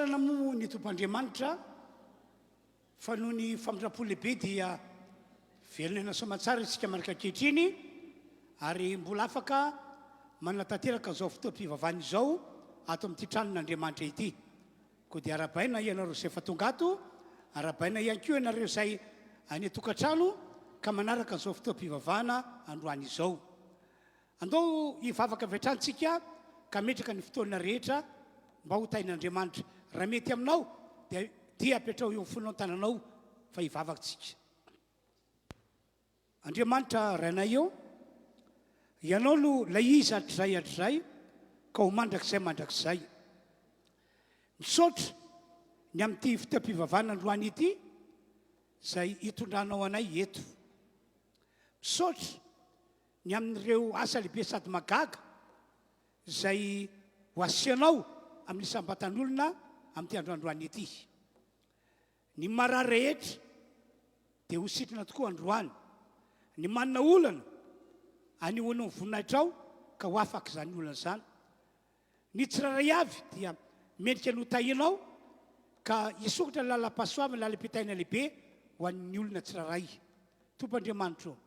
Isaorana moa ny Tompo Andriamanitra fa noho ny famindram-po lehibe dia velona aina soamantsara isika manaraka ankehitriny ary mbola afaka manatanteraka izao fotoam-pivavahana izao ato amin'ity tranon'Andriamanitra ity. Koa dia arahabaina ianareo izay efa tonga ato, arahabaina ihany koa ianareo izay any an-tokantrano ka manaraka an'izao fotoam-pivavahana androany izao. Andao hivavaka avy hatrany tsika ka hametraka ny fotoana rehetra mba ho tahin'Andriamanitra. Raha mety aminao dia dia apetraho eo amin'ny fonao ny tananao fa hivavaka tsika. Andriamanitra Rainay ô, Ianao no ilay Izy hatrizay hatrizay ka ho mandrakizay mandrakizay. Misaotra ny amin'ity fotoam-pivavahana androany ity izay hitondranao anay eto. Misaotra ny amin'ireo asa lehibe sady mahagaga izay ho asianao amin'ny isam-batan'olona amin'ity andro androany ity. Ny marary rehetra dia ho sitrana tokoa androany. Ny manana olana, anehoanao ny voninahitrao ka ho afaka izany olana izany. Ny tsirairay avy dia mendrika ny ho tahianao ka hisokatra ny lalam-pahasoavana, ny lalam-pitahiana lehibe ho an'ny olona tsirairay. Tompo Andriamanitro ô,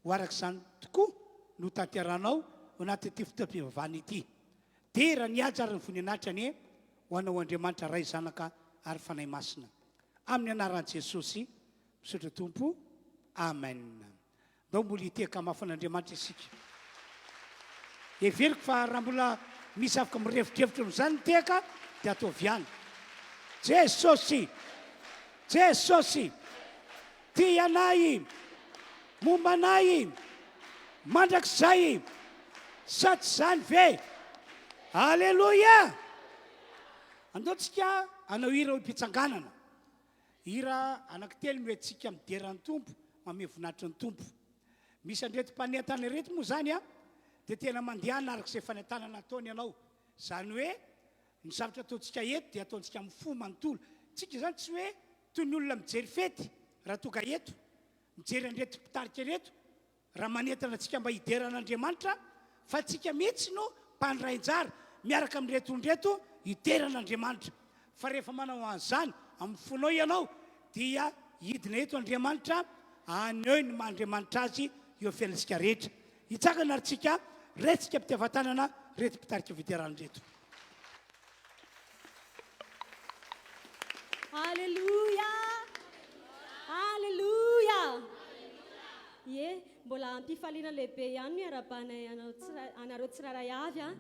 ho araka izany tokoa no tanterahanao ao anatin'ity fotoam-pivavahana ity. Dera ny haja ary ny voninahitra anie ho anao Andriamanitra Ray, Zanaka ary Fanahy Masina. Amin'ny anaran'i Jesosy, misaotra Tompo. Amen. Ndao mbola hitehaka mafy an'Andriamanitra isika. Heveriko fa raha mbola misy afaka mirefodrefotra amin'izany ny tehaka dia ataovy ihany. Jesosy! Jesosy! Tia anay, momba anay, mandrakizay. Sa tsy izany ve? Aleloia! Andao tsika hanao hira ho mpitsanganana. Hira anankitelo no entintsika midera ny Tompo, mamehy voninahitry ny Tompo. Misy an'ireto mpanentana ireto moa izany an, dia tena mandehana araka izay fanentanana ataony ianao. Izany hoe ny zavatra ataontsika eto dia ataontsika amin'ny fo manontolo. Tsika izany tsy hoe toy ny olona mijery fety raha tonga eto, mijery an'ireto mpitarika ireto, Raha manentana antsika mba hidera an'Andriamanitra fa tsika mihitsy no mpandray anjara miaraka amin'ireto olona ireto hidera an'Andriamanitra. Fa rehefa manao an'izany amin'ny fonao ianao dia hidina eto Andriamanitra haneho ny maha Andriamanitra Azy eo amin'ny fiainantsika rehetra. Hitsangana ary tsika, raintsika am-pitiavan-tanana ireto mpitarika fiderana ireto. Aleloia! Aleloia! Ie, mbola am-pifaliana lehibe ihany no iarahabanay anao tsira- anareo tsirairay avy a.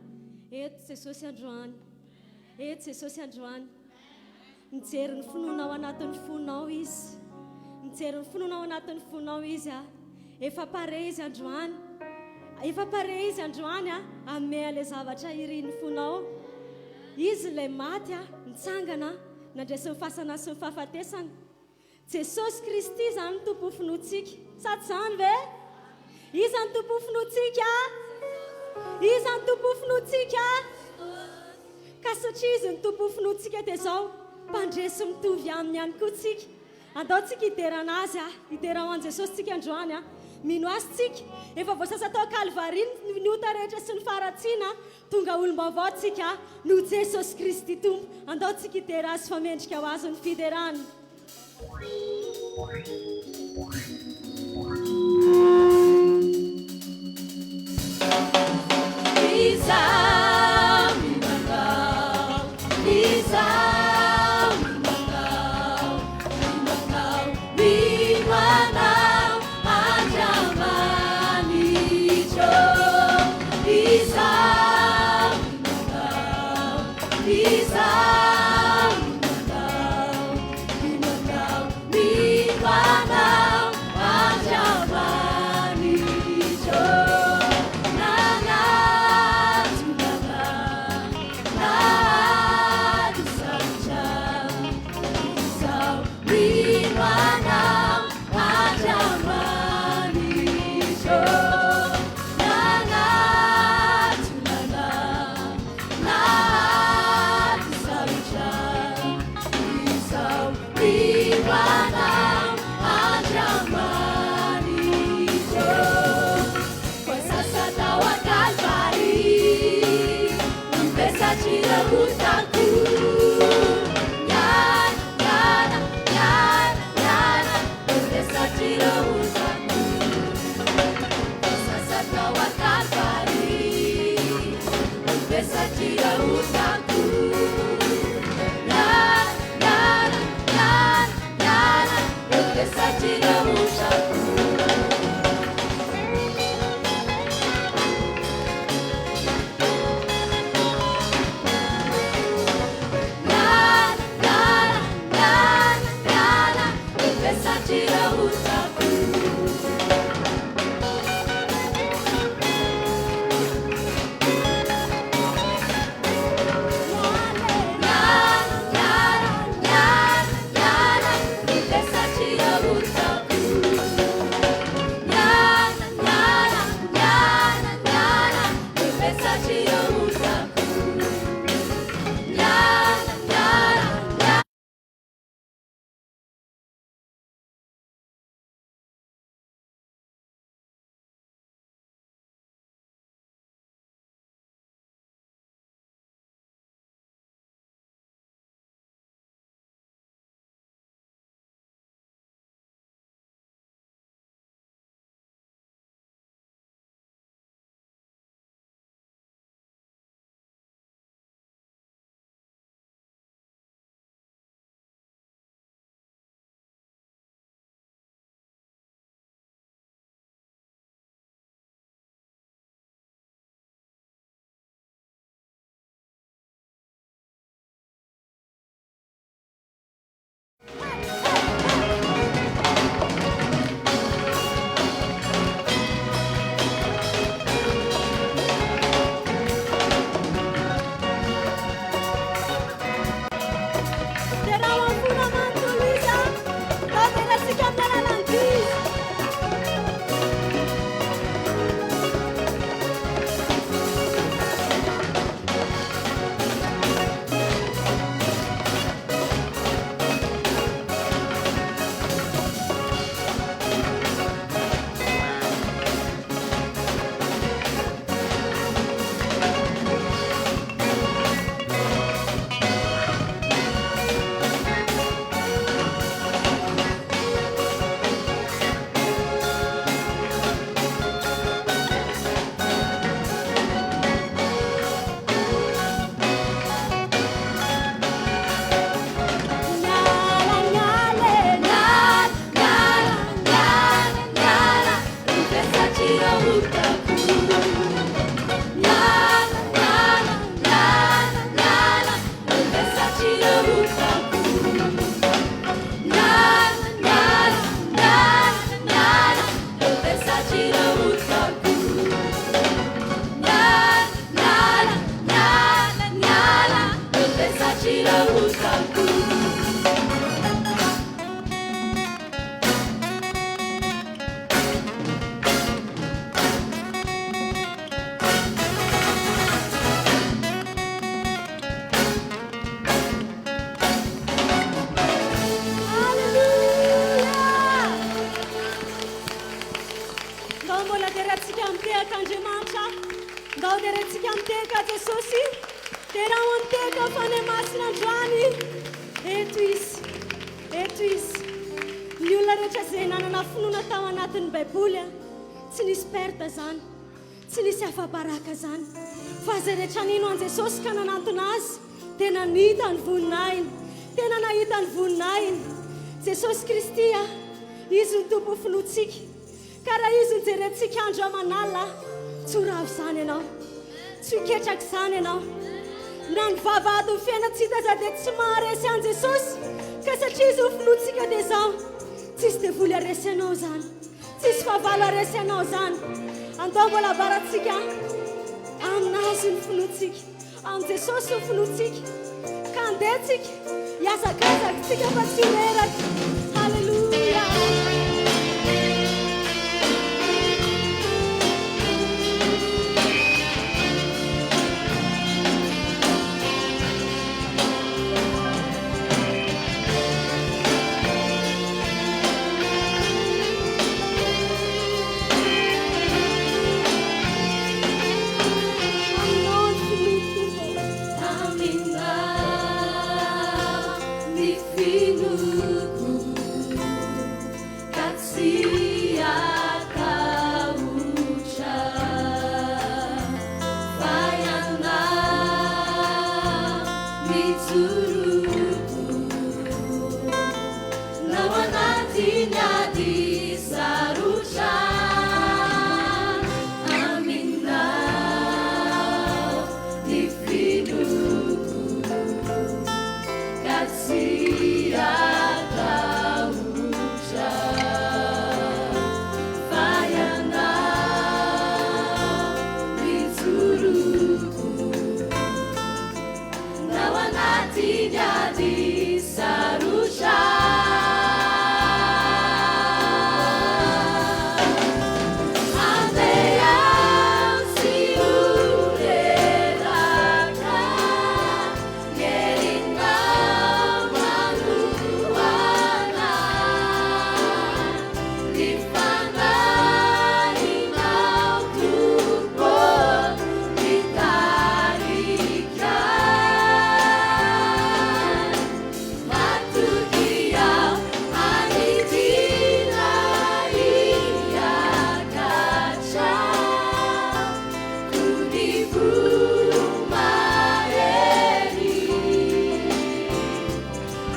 Eto Jesosy androany. Eto Jesosy androany. Mijery ny finoana ao anatin'ny fonao Izy. Mijery ny finoana ao anatin'ny fonao Izy a. Efa pare Izy androany. Efa pare Izy androany a, hanome an'ilay zavatra irin'ny fonao. Izy ilay maty a, nitsangana, nandresy ny fasana sy ny fahafatesana. Jesosy Kristy izany no Tompon'ny finoantsika. Sa tsy izany ve? Iza no Tompon'ny finoantsika? Iza no Tompon'ny finoantsika? Ka satria Izy no Tompon'ny finoantsika dia izao, mpandresy mitovy Aminy ihany koa tsika. Andao tsika hidera an'Azy a! Hidera ho an'i Jesosy tsika androany a! Mino Azy tsika. Efa voasasa tao Kalvary ny ota rehetra sy ny faharatsiana. Tonga olom-baovao tsika noho Jesosy Kristy Tompo. Andao tsika hidera Azy fa mendrika ho Azy ny fiderana. otako. Miala, miala, miala, miala ireo vesatr'ireo otako. Miala, miala, miala, miala ireo vesatr'ireo otako. Alléluia! Ndao mbola derantsika mitehaka Andriamanitra. Ndao derantsika mitehaka Jesosy. Derao mitehaka Fanahy Masina androany. Eto izy. Eto izy. Ny olona rehetra izay nanana finoana tao anatin'ny Baiboly, tsy nisy perte zany. Tsy nisy afa-baraka zany. Fa izay rehetra nino an'i Jesosy ka nanantona azy, tena nahita ny voninahiny. Tena nahita ny voninahiny. Jesosy Kristy, izy no tompon'ny finoantsika. Ka raha izy no jerentsika andro aman'alina, tsy ho ravo izany ianao. Tsy ho ketraka izany ianao. Na ny vavahadin'ny fiainantsika aza dia tsy maharesy an'i Jesosy. Ka satria izy no finoantsika dia izao, tsisy devoly haresy anao izany. Tsisy fahavalo haresy anao izany. Andao mbola ambarantsika aminazy ny finoantsika. Amin'i Jesosy ny finoantsika. Ka andeha tsika, hihazakazaka tsika fa tsy ho reraka. Haleloia! Aminao ny finoako, Tompo. Aminao ny finoako ka tsy hatahotra, fa ianao mijoro na ao anatin'ny ady sarotra. Aminao ny finoako ka tsy hatahotra, fa ianao mijoro na ao anatin'ny ady sarotra. Andeha tsy ho reraka, herinao manohana, ny fanahinao Tompo mitarika. Matokia hanidina hiakatra, toy ny voromahery.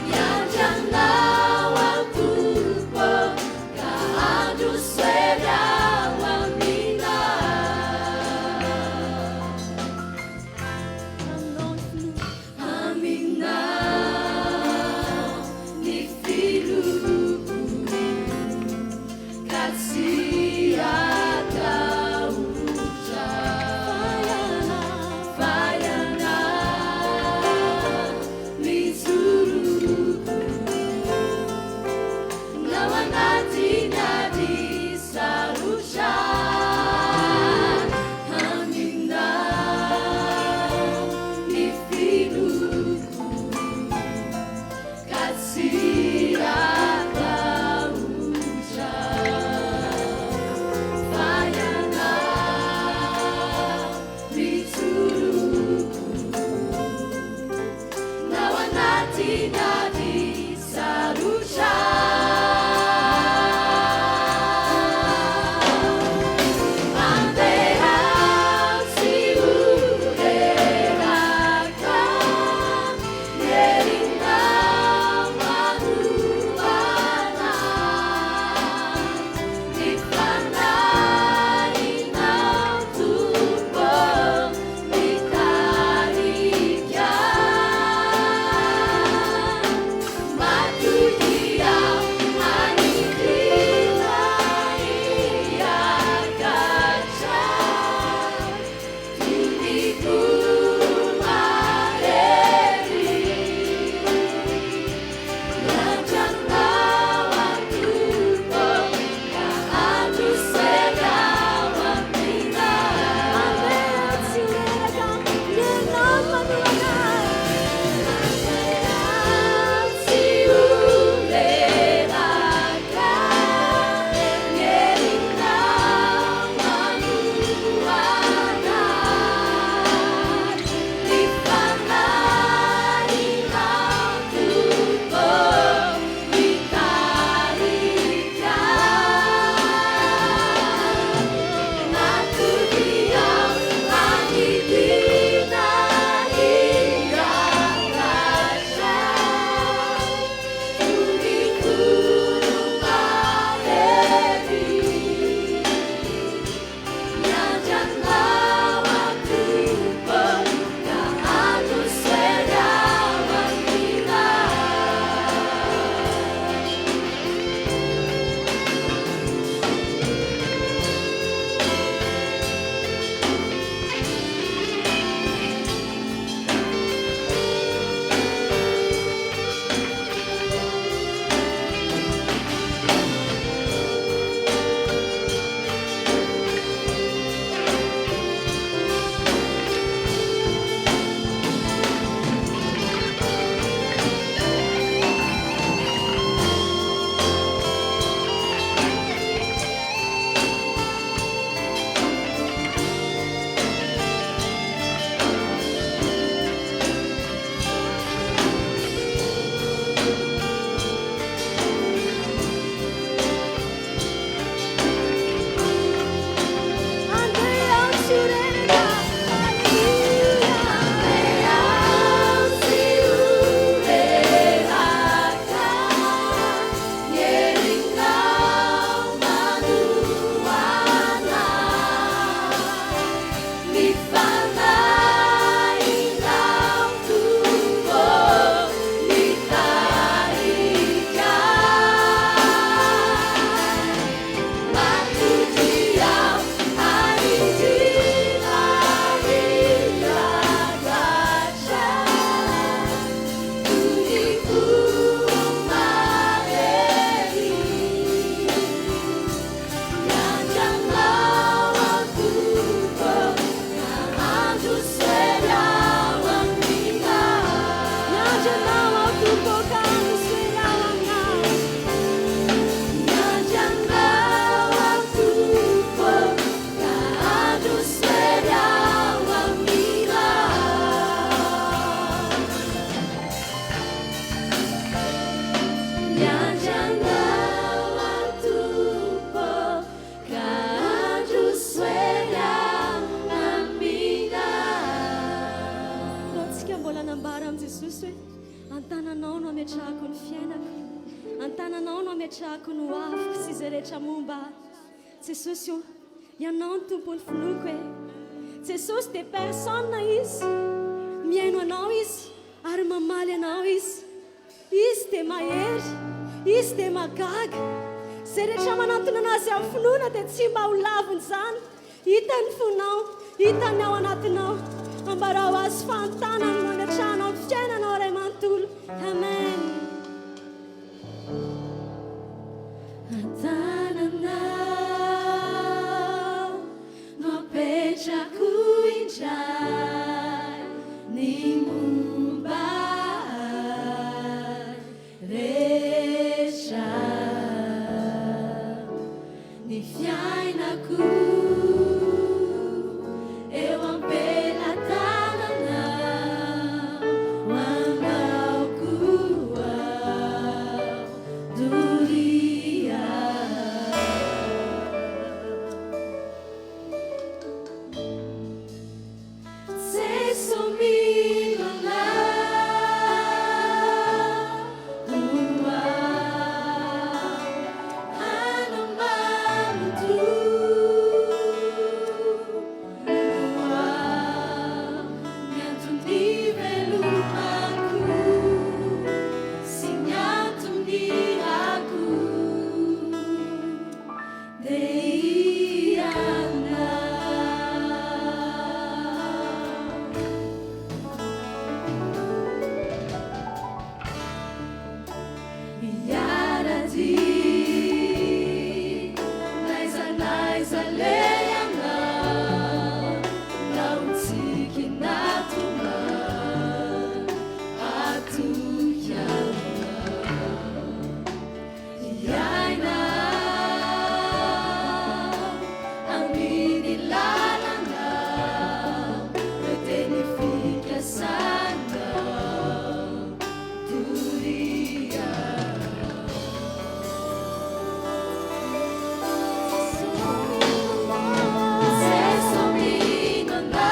Miandry anao aho Tompo, ka handroso hery ao aminao. Aminao ny finoako. Aminao ny finoako ka tsy hatahotra, fa ianao mijoro na ao anatin'ny ady sarotra. Aminao ny finoako ka tsy hatahotra, fa ianao mijoro na ao anatin'ny ady sarotra. Andeha tsy ho reraka, herinao manohana, ny fanahinao Tompo mitarika. An-tananao no ametrahako ny fiainako. An-tananao no ametrahako ny hoaviko sy izay rehetra momba ahy. Jesosy o, Ianao no Tompon'ny finoako e. Jesosy dia personne Izy. Mihaino anao Izy ary mamaly anao Izy. Izy dia mahery, Izy dia mahagaga. Izay rehetra manantona an'Azy amin'ny finoana dia tsy mba ho laviny izany. Hitany ny fonao, hitany ny ao anatinao. Ambarao Azy fa an-tanany no ametrahanao ny fiainanao iray manontolo. Amen. An-tananao no apetrako indray ny momba ahy rehetra, ny fiainako eo am-pelatananao, ho anao koa doria. Jeso mino anao ho anao manontolo ho ny antony ivelomako sy ny antony irako. Dia ianao. Hiara-dia n'aiza n'aiza alehanao, na ho tsiky na tomany, hatoky aminao. Hiaina amin'ny lalanao, ireo teny fikasanao doria. Jeso mino anao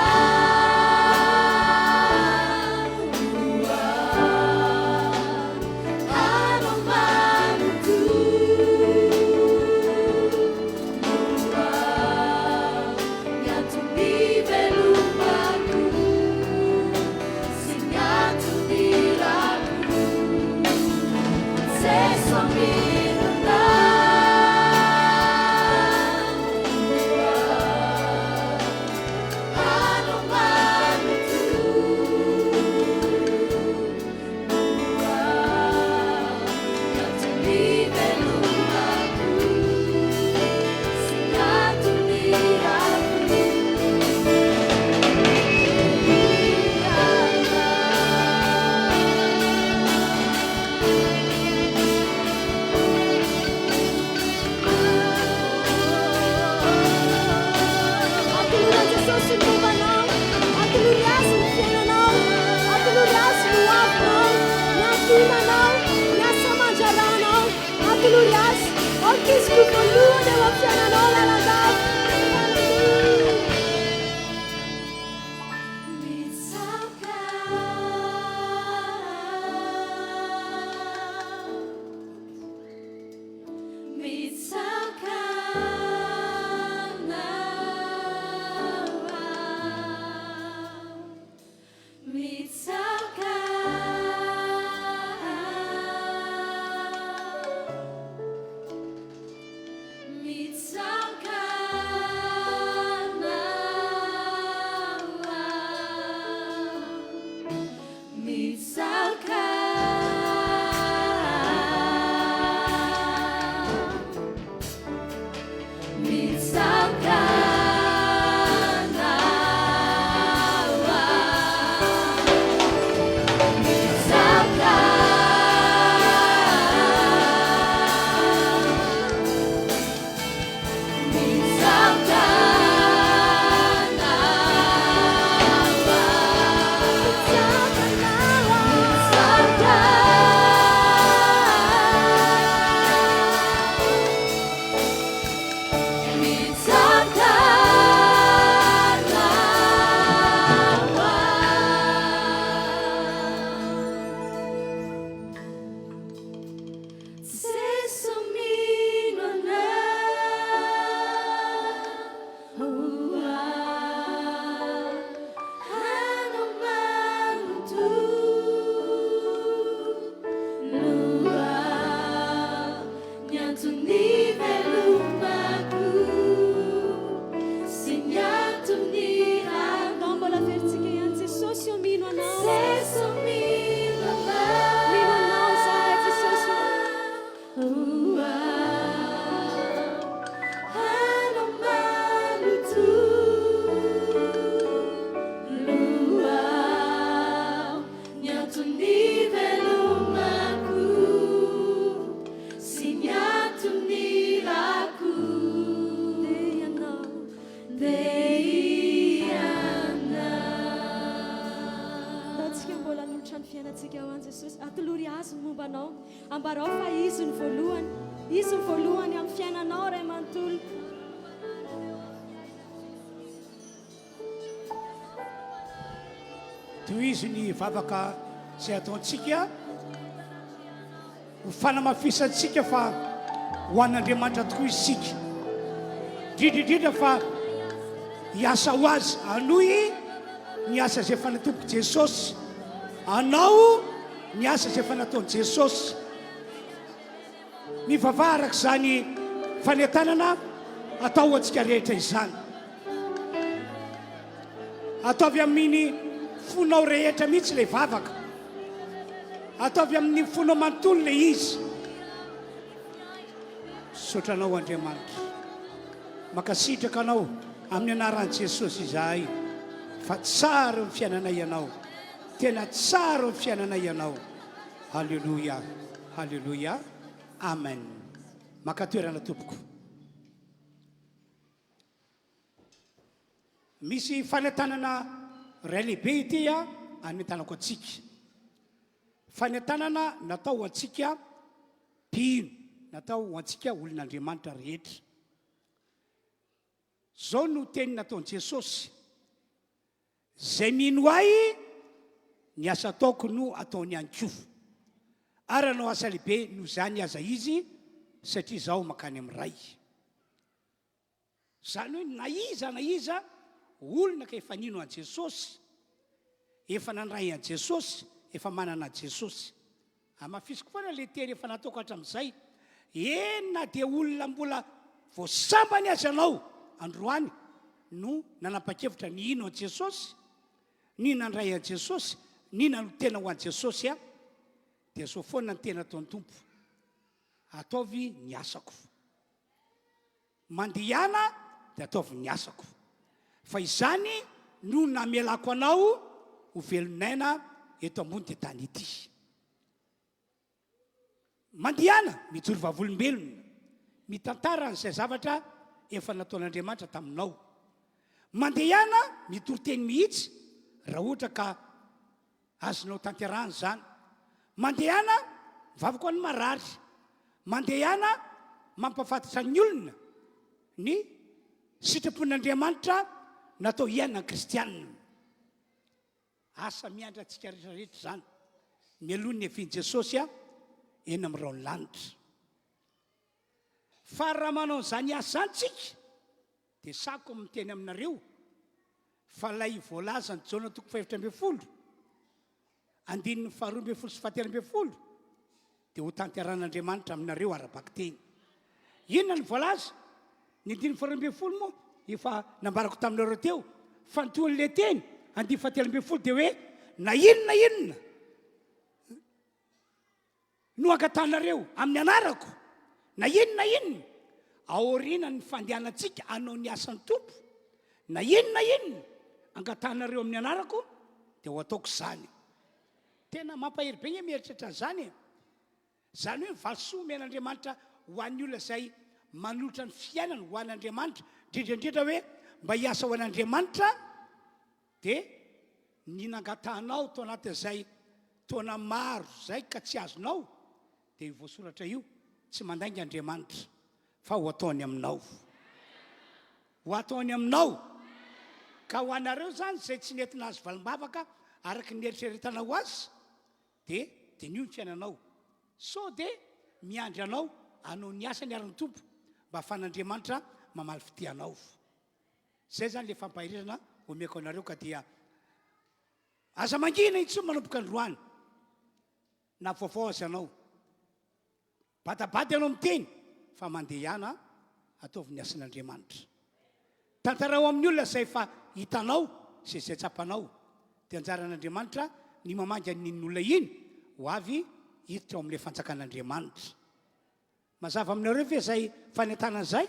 anao manontolo ny antony ivelomako sy ny antony irako. Jeso mino anao manontolo ny antony ivelomako sy ny antony irako. Atolory an'i Jesosy ny momba anao. Atolory Azy ny fiainanao. Atolory Azy ny hoavinao, ny ankohonanao, ny asa aman-draharahanao. Atolory Azy. Aoka Izy no voalohany eo amin'ny fiainanao lalandava. Haleloia. Mitsaoka Mitsaoka anao aho. Mitsaoka Mitsaoka Azy ny momba anao. Ambarao fa Izy no voalohany. Izy no voalohany amin'ny fiainanao Ray manontolo. Tohizo ny vavaka izay ataontsika ho fanamafisantsika fa ho an'Andriamanitra tokoa isika. Indrindra indrindra fa hiasa ho azy, hanohy ny asa izay efa natombok'i Jesosy. Hanao ny asa izay efa nataon'i Jesosy. Mivavaha araka izany fanentanana atao ho antsika rehetra izany. Ataovy amin'ny fonao rehetra mihitsy ilay vavaka. Ataovy amin'ny fonao manontolo ilay izy. Misaotra anao Andriamanitra. Mankasitraka anao amin'ny anaran'i Jesosy izahay fa tsara eo amin'ny fiainanay ianao. Tena tsara eo amin'ny fiainanay ianao. Haleloia, haleloia, amen. Maka toerana tompoko. Misy fanentanana iray lehibe ity anentanako antsika. Fanentanana natao ho antsika mpino, natao ho antsika olon'Andriamanitra rehetra. Izao no teny nataon'i Jesosy, Izay mino Ahy, ny asa ataoko no ataony ihany koa. Ary hanao asa lehibe noho izany aza izy, satria Izaho mankany amin'ny Ray. Izany hoe na iza na iza olona ka efa nino an'i Jesosy, efa nandray an'i Jesosy, efa manana an'i Jesosy. Hamafisiko foana ilay teny efa nataoko hatramin'izay. Eny na dia olona mbola vao sambany aza ianao androany no nanapa-kevitra ny hino an'i Jesosy, ny nandray an'i Jesosy, ny nanolo-tena ho an'i Jesosy, dia zao foana ny teny ataon'ny Tompo, ataovy ny asako. Mandehana dia ataovy ny asako, fa izany no namelako anao ho velon'aina eto ambony tany ity. Mandehana mijoro vavolombelona, mitantara an'izay zavatra efa nataon'Andriamanitra taminao. Mandehana mitory teny mihitsy raha ohatra ka Azonao tanterahana izany. Mandehana mivavaka ho an'ny marary. Mandehana mampahafantatra ny olona ny sitrapon'Andriamanitra natao hiainan'ny kristianina. Asa miandry antsika rehetra rehetra izany mialoha ny niavian'i Jesosy eny amin'ny rahon'ny lanitra. Fa raha manao an'izany asa izany tsika dia sako miteny aminareo fa ilay voalazan'i Jaona toko fahefatra ambin'ny folo, andininy faharoa ambin'ny folo sy fahatelo ambin'ny folo, dia ho tanteran'Andriamanitra aminareo ara-bakiteny. Inona no voalaza? Ny andininy faharoa ambin'ny folo moa efa nambarako taminareo teo, fa ny tohin'ilay teny, andininy fahatelo ambin'ny folo dia hoe na inona inona no angatahanareo amin'ny anarako, na inona na inona, aorianan'ny fandehanantsika hanao ny asan'ny Tompo, na inona na inona angatahanareo amin'ny anarako, dia ho ataoko izany. Tena mampahery be nge mieritreritra an'izany e! Izany hoe ny valisoa omen'Andriamanitra ho an'ny olona izay manolotra ny fiainany ho an'Andriamanitra, indrindra indrindra hoe mba hiasa ho an'Andriamanitra, Dia ny nangatahanao tao anatin'izay taona maro izay ka tsy azonao, dia io voasoratra io, tsy mandainga Andriamanitra, fa ho ataony aminao. Ho ataony aminao. Ka ho anareo izany izay tsy nety nahazo valim-bavaka araka ny nieritreretanao azy, dia diniho ny fiainanao. Sao dia miandry anao hanao ny asany ary ny Tompo mba hahafahan'Andriamanitra mamaly fitia anao. Zay zany le fampaherezana omeko anareo ka dia aza mangina intsony manomboka androany na vaovao aza ianao. Badabada ianao miteny fa mandehana ataovy ny asan'Andriamanitra. Tantarao amin'ny olona izay efa hitanao sy izay tsapanao. Dia anjaran'Andriamanitra ny mamangy an'iny olona iny ho avy hiditra ao amin'ilay fanjakan'Andriamanitra. Mazava aminareo ve izay fanentanana izay?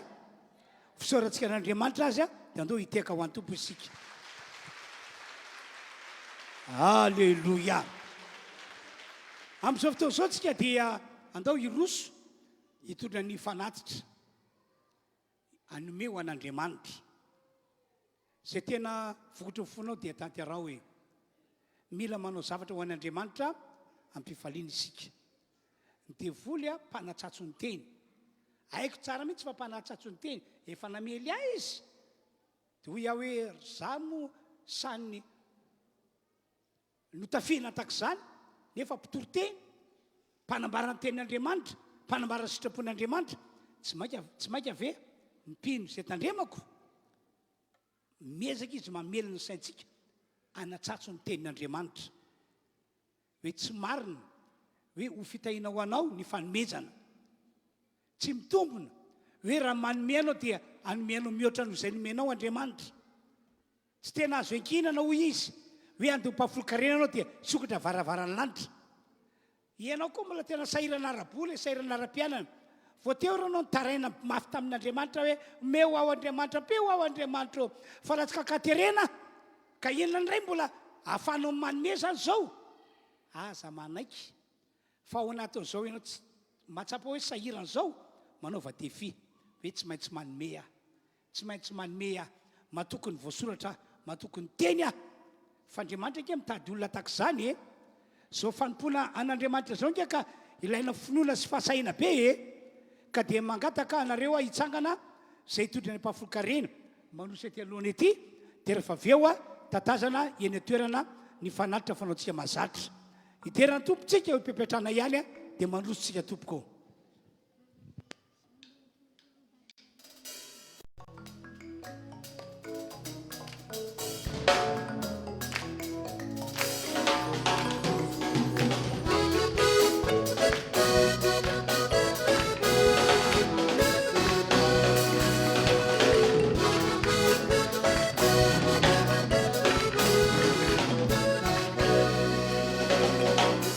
Fisaorantsika an'Andriamanitra azy dia andao hitehaka ho an'ny Tompo isika. Aleloia! Amin'izao fotoana izao tsika dia andao hiroso hitondra ny fanatitra hanome ho an'Andriamanitra. Izay tena vokatry ny fonao dia tanteraho e. Mila manao zavatra ho an'Andriamanitra am-pifaliana isika. devoly a mpanatsatso ny teny. Haiko tsara mihitsy fa mpanatsatso ny teny. Efa namely ahy izy. Dia hoy aho hoe ry za moa sany notafihina tahaka izany nefa mpitory teny, mpanambara ny tenin'Andriamanitra, mpanambara ny sitrapon'Andriamanitra. Tsy maika, tsy maika ve ny mpino izay tandremako? Miezaka izy mamely ny saintsika hanatsatso ny tenin'Andriamanitra. Hoe tsy marina hoe ho fitahiana ho anao ny fanomezana. Tsy mitombina hoe raha manome anao dia hanome anao mihoatra noho izay nomenao Andriamanitra. Tsy tena azo iankinana hoy izy hoe handoa mpahafolon-karena anao dia hisokatra varavaran'ny lanitra. Ianao koa mbola tena sahirana ara-bola e, sahirana ara-piainana. Vao teo ireo ianao nitaraina mafy tamin'Andriamanitra hoe, Omeo aho Andriamanitra, ampio aho Andriamanitra ô! Fa raha tsy kakaterena aho, ka inona indray mbola ahafahanao manome izany izao? Aza manaiky fa ao anatin'izao ianao tsy mahatsapa hoe sahirana izao, manaova défi hoe tsy maintsy manome aho. Tsy maintsy manome aho. Matoky ny voasoratra aho. Matoky ny teny aho. Fa Andriamanitra ange mitady olona tahaka izany e! Izao fanompoana an'Andriamanitra izao ange ka ilaina finoana sy fahasahiana be e! Ka dia mangataka anareo aho hitsangana izay hitondra ny ampahafolon-karena manosy ety alohana ety dia rehefa avy eo tatazana eny an-toerana ny fanatitra fanaontsika mahazatra. Hidera ny Tompo tsika eo am-pipetrahana ihany dia mandroso tsika tompoko ô!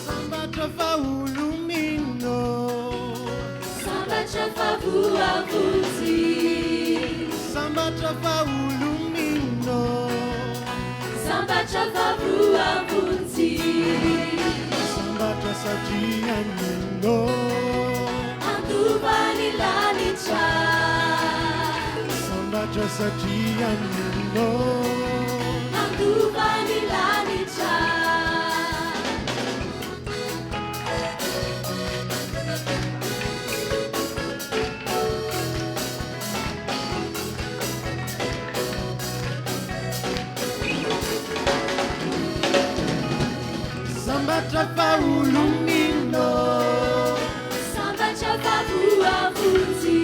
Sambatra fa olo-mino. Sambatra fa voavonjy. Sambatra fa olo-mino. Sambatra fa voavonjy. Sambatra satria mino. Handova ny lanitra. Sambatra satria mino. Handova ny lanitra. Sambatra fa olo-mino. Sambatra fa voavonjy.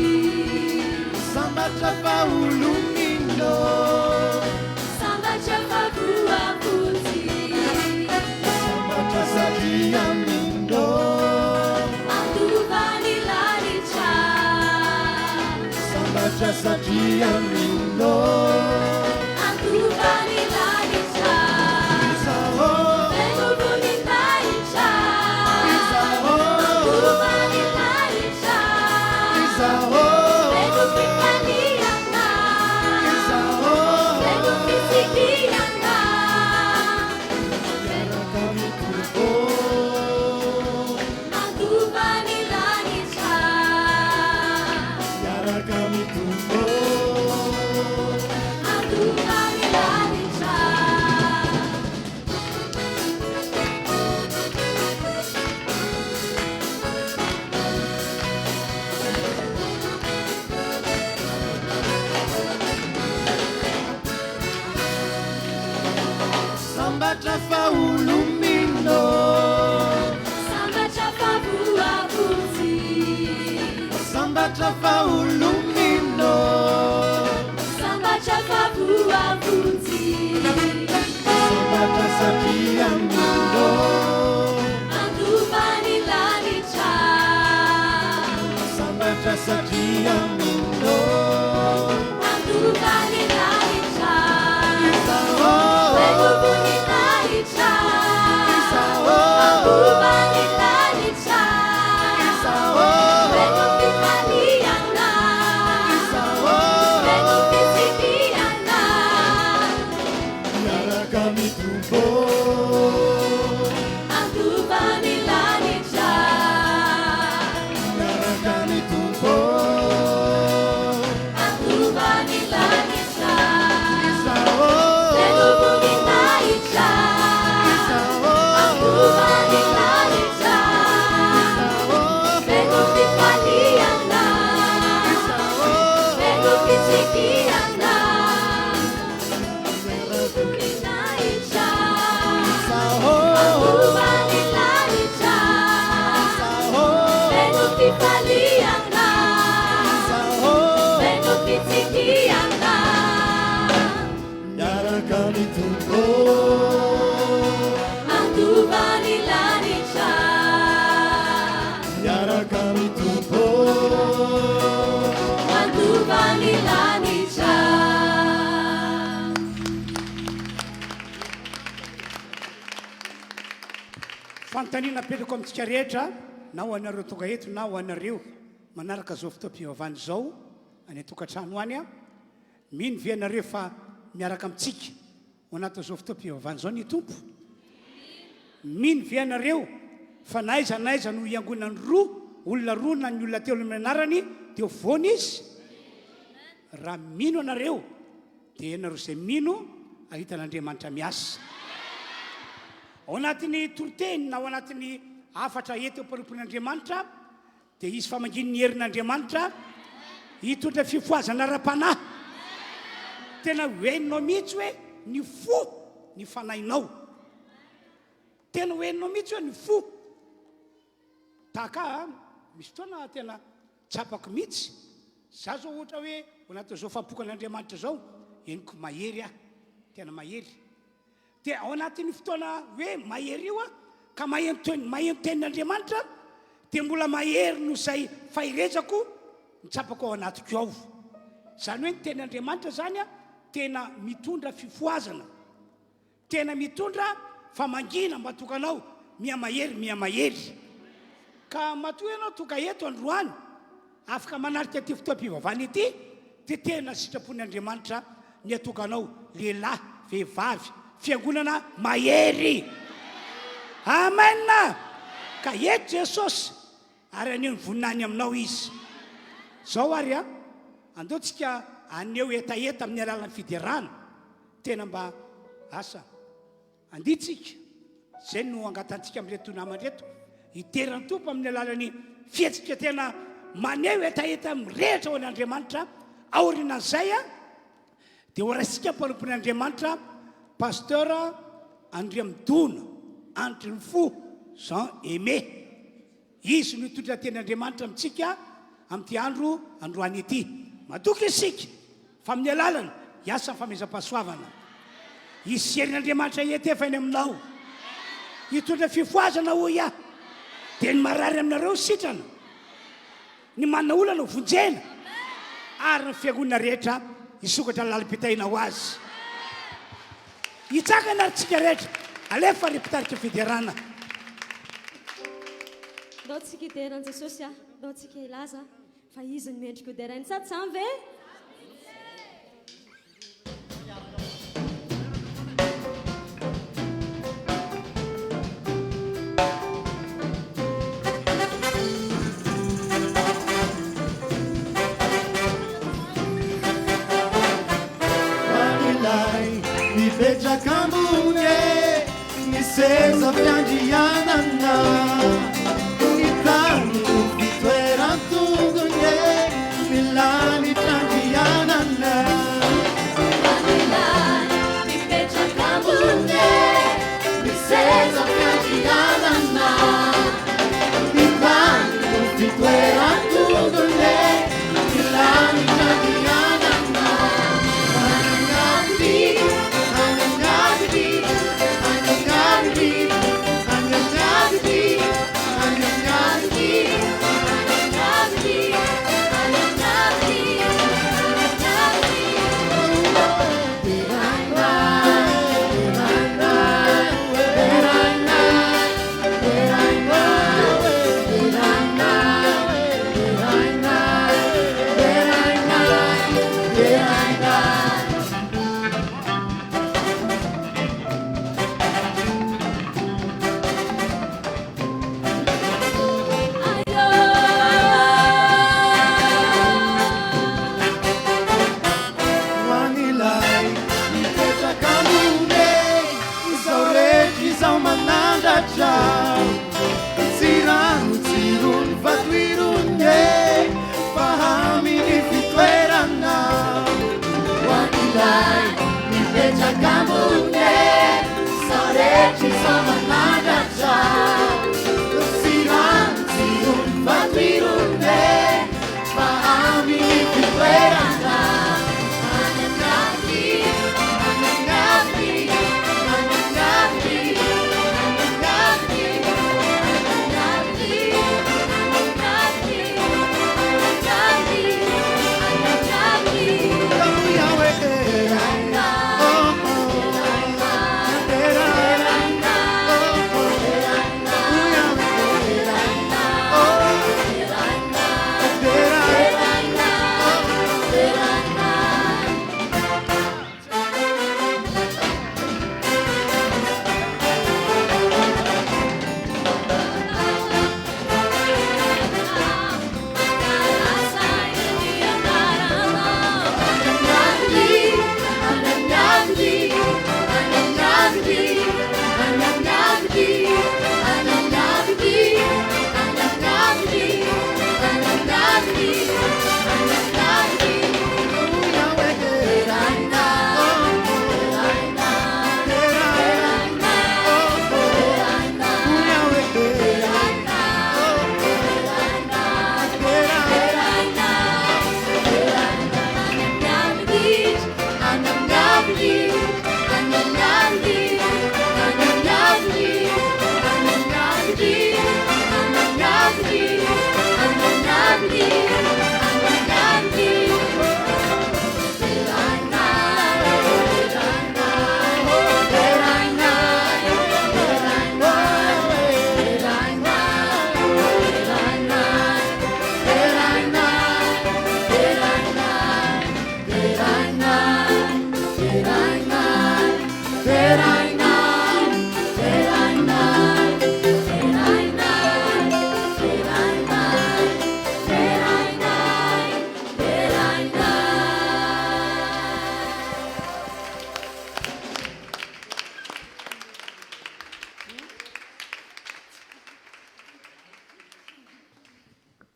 Sambatra fa olo-mino. Sambatra fa voavonjy. Sambatra satria mino. Handova ny lanitra. Sambatra satria mino. Handova ny lanitra. Izaho. Feno voninahitra. Izaho. Handova ny lanitra. Izaho. Feno fifaliana. Izaho. Feno fitsikiana. Miaraka amin'ny Tompo. Handova ny lanitra. Miaraka amin'ny Tompo. Handova ny lanitra. Sambatra fa olo-mino. Sambatra fa voavonjy. Sambatra fa olo-mino. Sambatra fa voavonjy. Sambatra satria mino. Handova ny lanitra. Sambatra satria mino. Handova ny lanitra. Izaho. Feno voninahitra. Izaho. Handova ny lanitra. Izaho. Feno fifaliana. Izaho. Feno fitsikiana. Miaraka amin'ny Tompo. Handova ny lanitra. Miaraka amin'ny Tompo. fifaliana, Izaho feno fitsikiana. Miaraka amin'ny Tompo. Handova ny lanitra. Miaraka amin'ny Tompo. Handova ny lanitra. Fanontaniana apetrako amintsika rehetra, na ho anareo tonga eto na ho anareo manaraka izao fotoam-pivavahana izao any an-tokantrano any, mino ve ianareo fa miaraka amintsika ao anatin'izao fotoam-pivavahana izao ny Tompo? Mino ve ianareo fa na aiza na aiza no hiangonan'ny roa, olona roa na ny olona telo amin'ny anarany dia ho voany Izy? Raha mino ianareo dia ianareo izay mino hahita an'Andriamanitra miasa. Ao anatin'ny toriteny na ao anatin'ny hafatra eto am-panompoan'Andriamanitra dia hisy famangian'ny herin'Andriamanitra hitondra fifohazana ara-panahy. Tena ho henonao mihitsy hoe ny fo ny fanahinao. Tena ho henonao mihitsy hoe ny fo. Tahaka ahy, misy fotoana tena tsapako mihitsy, za zao ohatra hoe ao anatin'izao fampokan'Andriamanitra izao, henoko mahery aho, tena mahery. Dia ao anatin'ny fotoana hoe mahery io aho, ka maheno teny, maheno tenin'Andriamanitra, dia mbola mahery noho izay faherezako ny tsapako ao anatiko ao. Izany hoe ny tenin'Andriamanitra izany tena mitondra fifohazana. Tena mitondra famangiana mba tonga anao miha mahery miha mahery. Ka matoa ianao tonga eto androany afaka manatrika ity fotoam-pivavahana ity dia tena sitrapon'ny Andriamanitra ny hatonga anao lehilahy, vehivavy, fiangonana mahery. Amen! Ka eto Jesosy ary haneho ny voninahiny aminao Izy. Zao ary a, andao tsika haneho hetaheta amin'ny alalan'ny fiderana. Tena mba asa. Andia tsika, izay no angatantsika amin'ireto namana ireto, hidera ny Tompo amin'ny alalan'ny fihetsika tena maneho hetaheta mirehitra ho an'Andriamanitra. Aorianan'izay dia ho raisintsika mpanompon'Andriamanitra Pasteur Andriamidona Andrinifo Jean Aimé. Izy no hitondra teny Andriamanitra amintsika amin'ity andro androany ity. Matoky isika fa amin'ny alalany hiasa ny famehezam-pahasoavana. Hisy herin'Andriamanitra hiantefa eny aminao. Hitondra fifohazana hoy aho. Dia ny marary aminareo ho sitrana. Ny manana olana ho vonjena. Ary ny fiangonana rehetra hisokatra ny lalim-pitahiana ho azy. Hitsangana ary tsika rehetra. Alefa ry mpitarika fiderana. Ndao tsika hidera an'i Jesosy a, ndao tsika hilaza fa Izy no mendrika ho deraina. Sa tsy izany ve? An'ilay mipetraka ambony e, ny seza fiandrianana, ny tany no fitoeran-tongony e, ny lanitra andrianana. An'ilay mipetraka ambony e, ny seza fiandrianana, ny tany no fitoeran-tongony e, ny lanitra andrianana.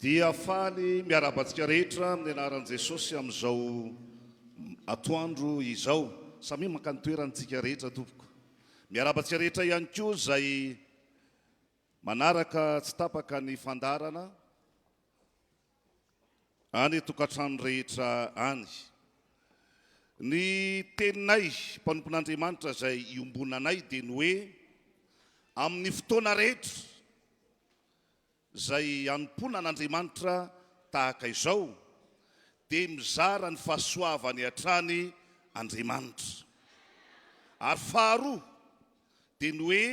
Dia faly miarahaba antsika rehetra amin'ny anaran'i Jesosy amin'izao atoandro izao. Samia maka ny toerany tsika rehetra tompoko. Miarahaba antsika rehetra ihany koa izay manaraka tsy tapaka ny fandaharana any tokantrano rehetra any. Ny teninay mpanompon'Andriamanitra izay iombonanay dia ny hoe amin'ny fotoana rehetra izay hanompoana an'Andriamanitra tahaka izao, dia mizara ny fahasoavany hatrany Andriamanitra. Ary faharoa, dia ny hoe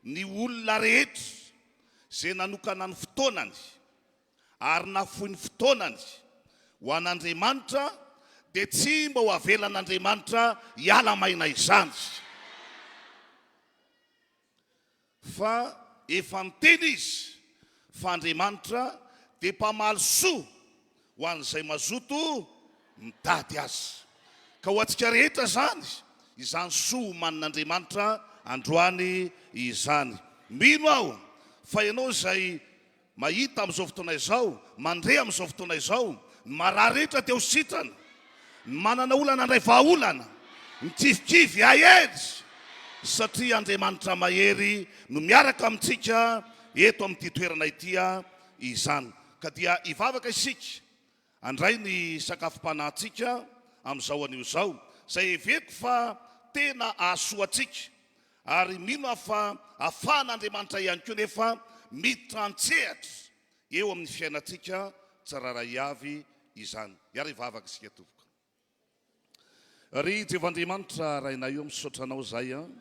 ny olona rehetra izay nanokana ny fotoanany ary nafoy ny fotoanany ho an'Andriamanitra dia tsy mba ho avelan'Andriamanitra hiala maina izany. Fa efa niteny izy fa Andriamanitra dia mpamaly soa ho an'izay mazoto mitady Azy. Ka ho antsika rehetra izany, izany soa omanin'Andriamanitra androany izany. Mino aho fa ianao izay Mahita amin'izao fotoana izao, mandre amin'izao fotoana izao, ny marary rehetra te ho sitrana, ny manana olana handray vahaolana, ny kivikivy hahery, satria Andriamanitra mahery no miaraka amintsika eto amin'ity toerana ity izany. Ka dia hivavaka isika handray ny sakafom-panahintsika amin'izao anio izao, izay heveriko fa tena hahasoa antsika Ary mino aho fa afahan'Andriamanitra ihany koa nefa miditra an-tsehatra eo amin'ny fiainantsika tsirairay avy izany. Hiara-hivavaka isika tompoko. Ry Jehovah Andriamanitra Rainay o, misaotra Anao izahay an.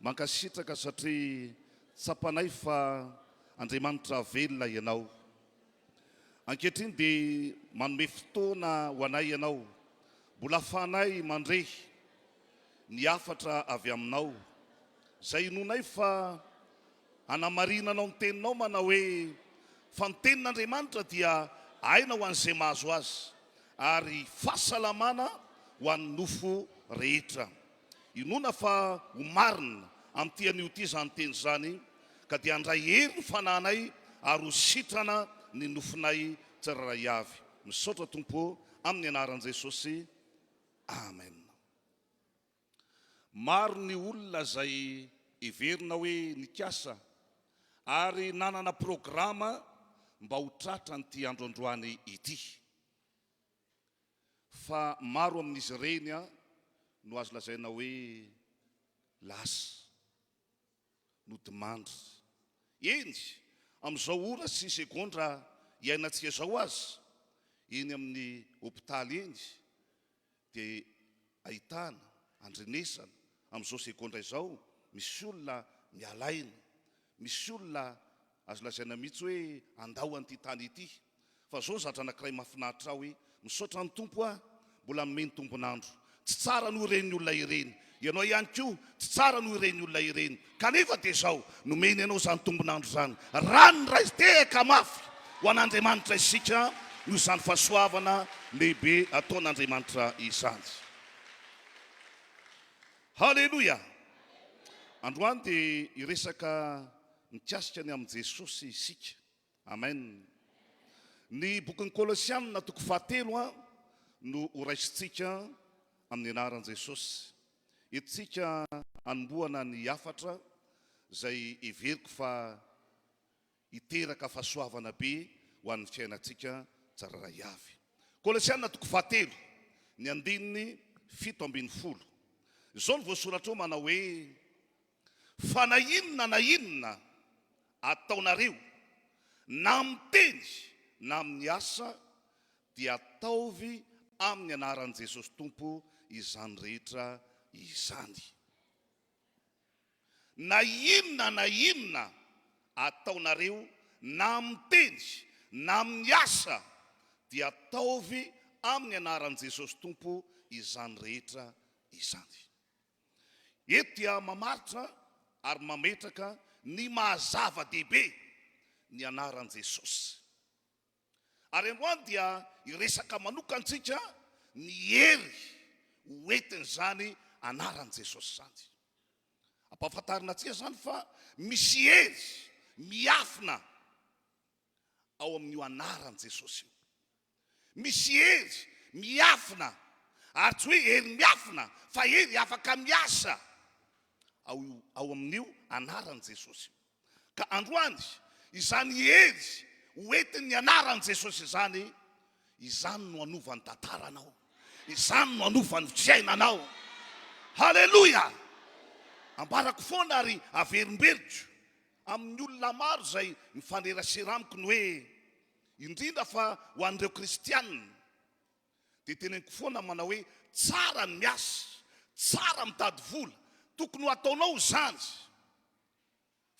Mankasitraka satria tsapanay fa Andriamanitra velona Ianao. Ankehitriny dia manome fotoana ho anay Ianao, mbola afahanay mandre ny hafatra avy aminao, izay inoanay fa hanamarinanao ny teninao manao hoe, Fa ny tenin'Andriamanitra dia aina ho an'izay mahazo azy, ary fahasalamana ho an'ny nofo rehetra. Inoana fa ho marina amin'ity anio ity izany teny izany, ka dia handray hery ny fanahinay ary ho sitrana ny nofonay tsirairay avy. Misaotra Tompo ô, amin'ny anaran'i Jesosy. Amen. Maro ny olona izay heverina hoe nikasa ary nanana programa mba ho tratran'ity andro androany ity. Fa maro amin'izy ireny no azo lazaina hoe lasa. nodimandry. Eny, amin'izao ora sy segondra iainantsika izao aza, eny amin'ny hopitaly eny dia ahitana, andrenesana, amin'izao segondra izao, misy olona miala aina, misy olona azo lazaina mihitsy hoe handao an'ity tany ity. Fa zao zatra anakiray mahafinaritra ahy hoe misaotra ny Tompo aho mbola nomeny tombon'andro. Tsy tsara noho ireny olona ireny. Ianao ihany koa tsy tsara noho ireny olona ireny. Kanefa dia izao, nomeny anao izany tombon'andro izany. Raha niray tehaka mafy ho an'Andriamanitra isika noho izany fahasoavana lehibe ataon'Andriamanitra izany. Haleloia! Androany dia hiresaka mikasika ny amin'i Jesosy isika. Amen. Ny bokin'ny Kolosianina toko fahatelo a no horaisintsika amin'ny anaran'i Jesosy. Entintsika hanombohana ny hafatra izay heveriko fa hiteraka fahasoavana be ho an'ny fiainantsika tsirairay avy. Kolosianina toko fahatelo, ny andininy 17. Izao no voasoratra ao manao hoe, Fa na inona na inona ataonareo, na amin'ny teny na amin'ny asa, dia ataovy amin'ny anaran'i Jesosy Tompo izany rehetra izany. Na inona na inona ataonareo, na amin'ny teny na amin'ny asa, dia ataovy amin'ny anaran'i Jesosy Tompo izany rehetra izany. Eto dia mamaritra ary mametraka ny maha zava-dehibe ny anaran'i Jesosy. Ary androany dia hiresaka manokantsika ny hery ho entin'izany anaran'i Jesosy izany. Ampahafantarina antsika izany fa misy hery miafina. ao amin'io anaran'i Jesosy io. Misy hery miafina, ary tsy hoe hery miafina fa hery afaka miasa ao ao amin'io anaran'i Jesosy io. Ka androany, izany hery ho entin'ny anaran'i Jesosy izany, izany no hanova ny tantaranao. Izany no hanova ny fiainanao. Haleloia! Ambarako foana ary averimberiko amin'ny olona maro izay mifanerasera amiko ny hoe, indrindra fa ho an'ireo kristianina, dia teneniko foana manao hoe, tsara ny miasa, tsara mitady vola, tokony ho ataonao izany.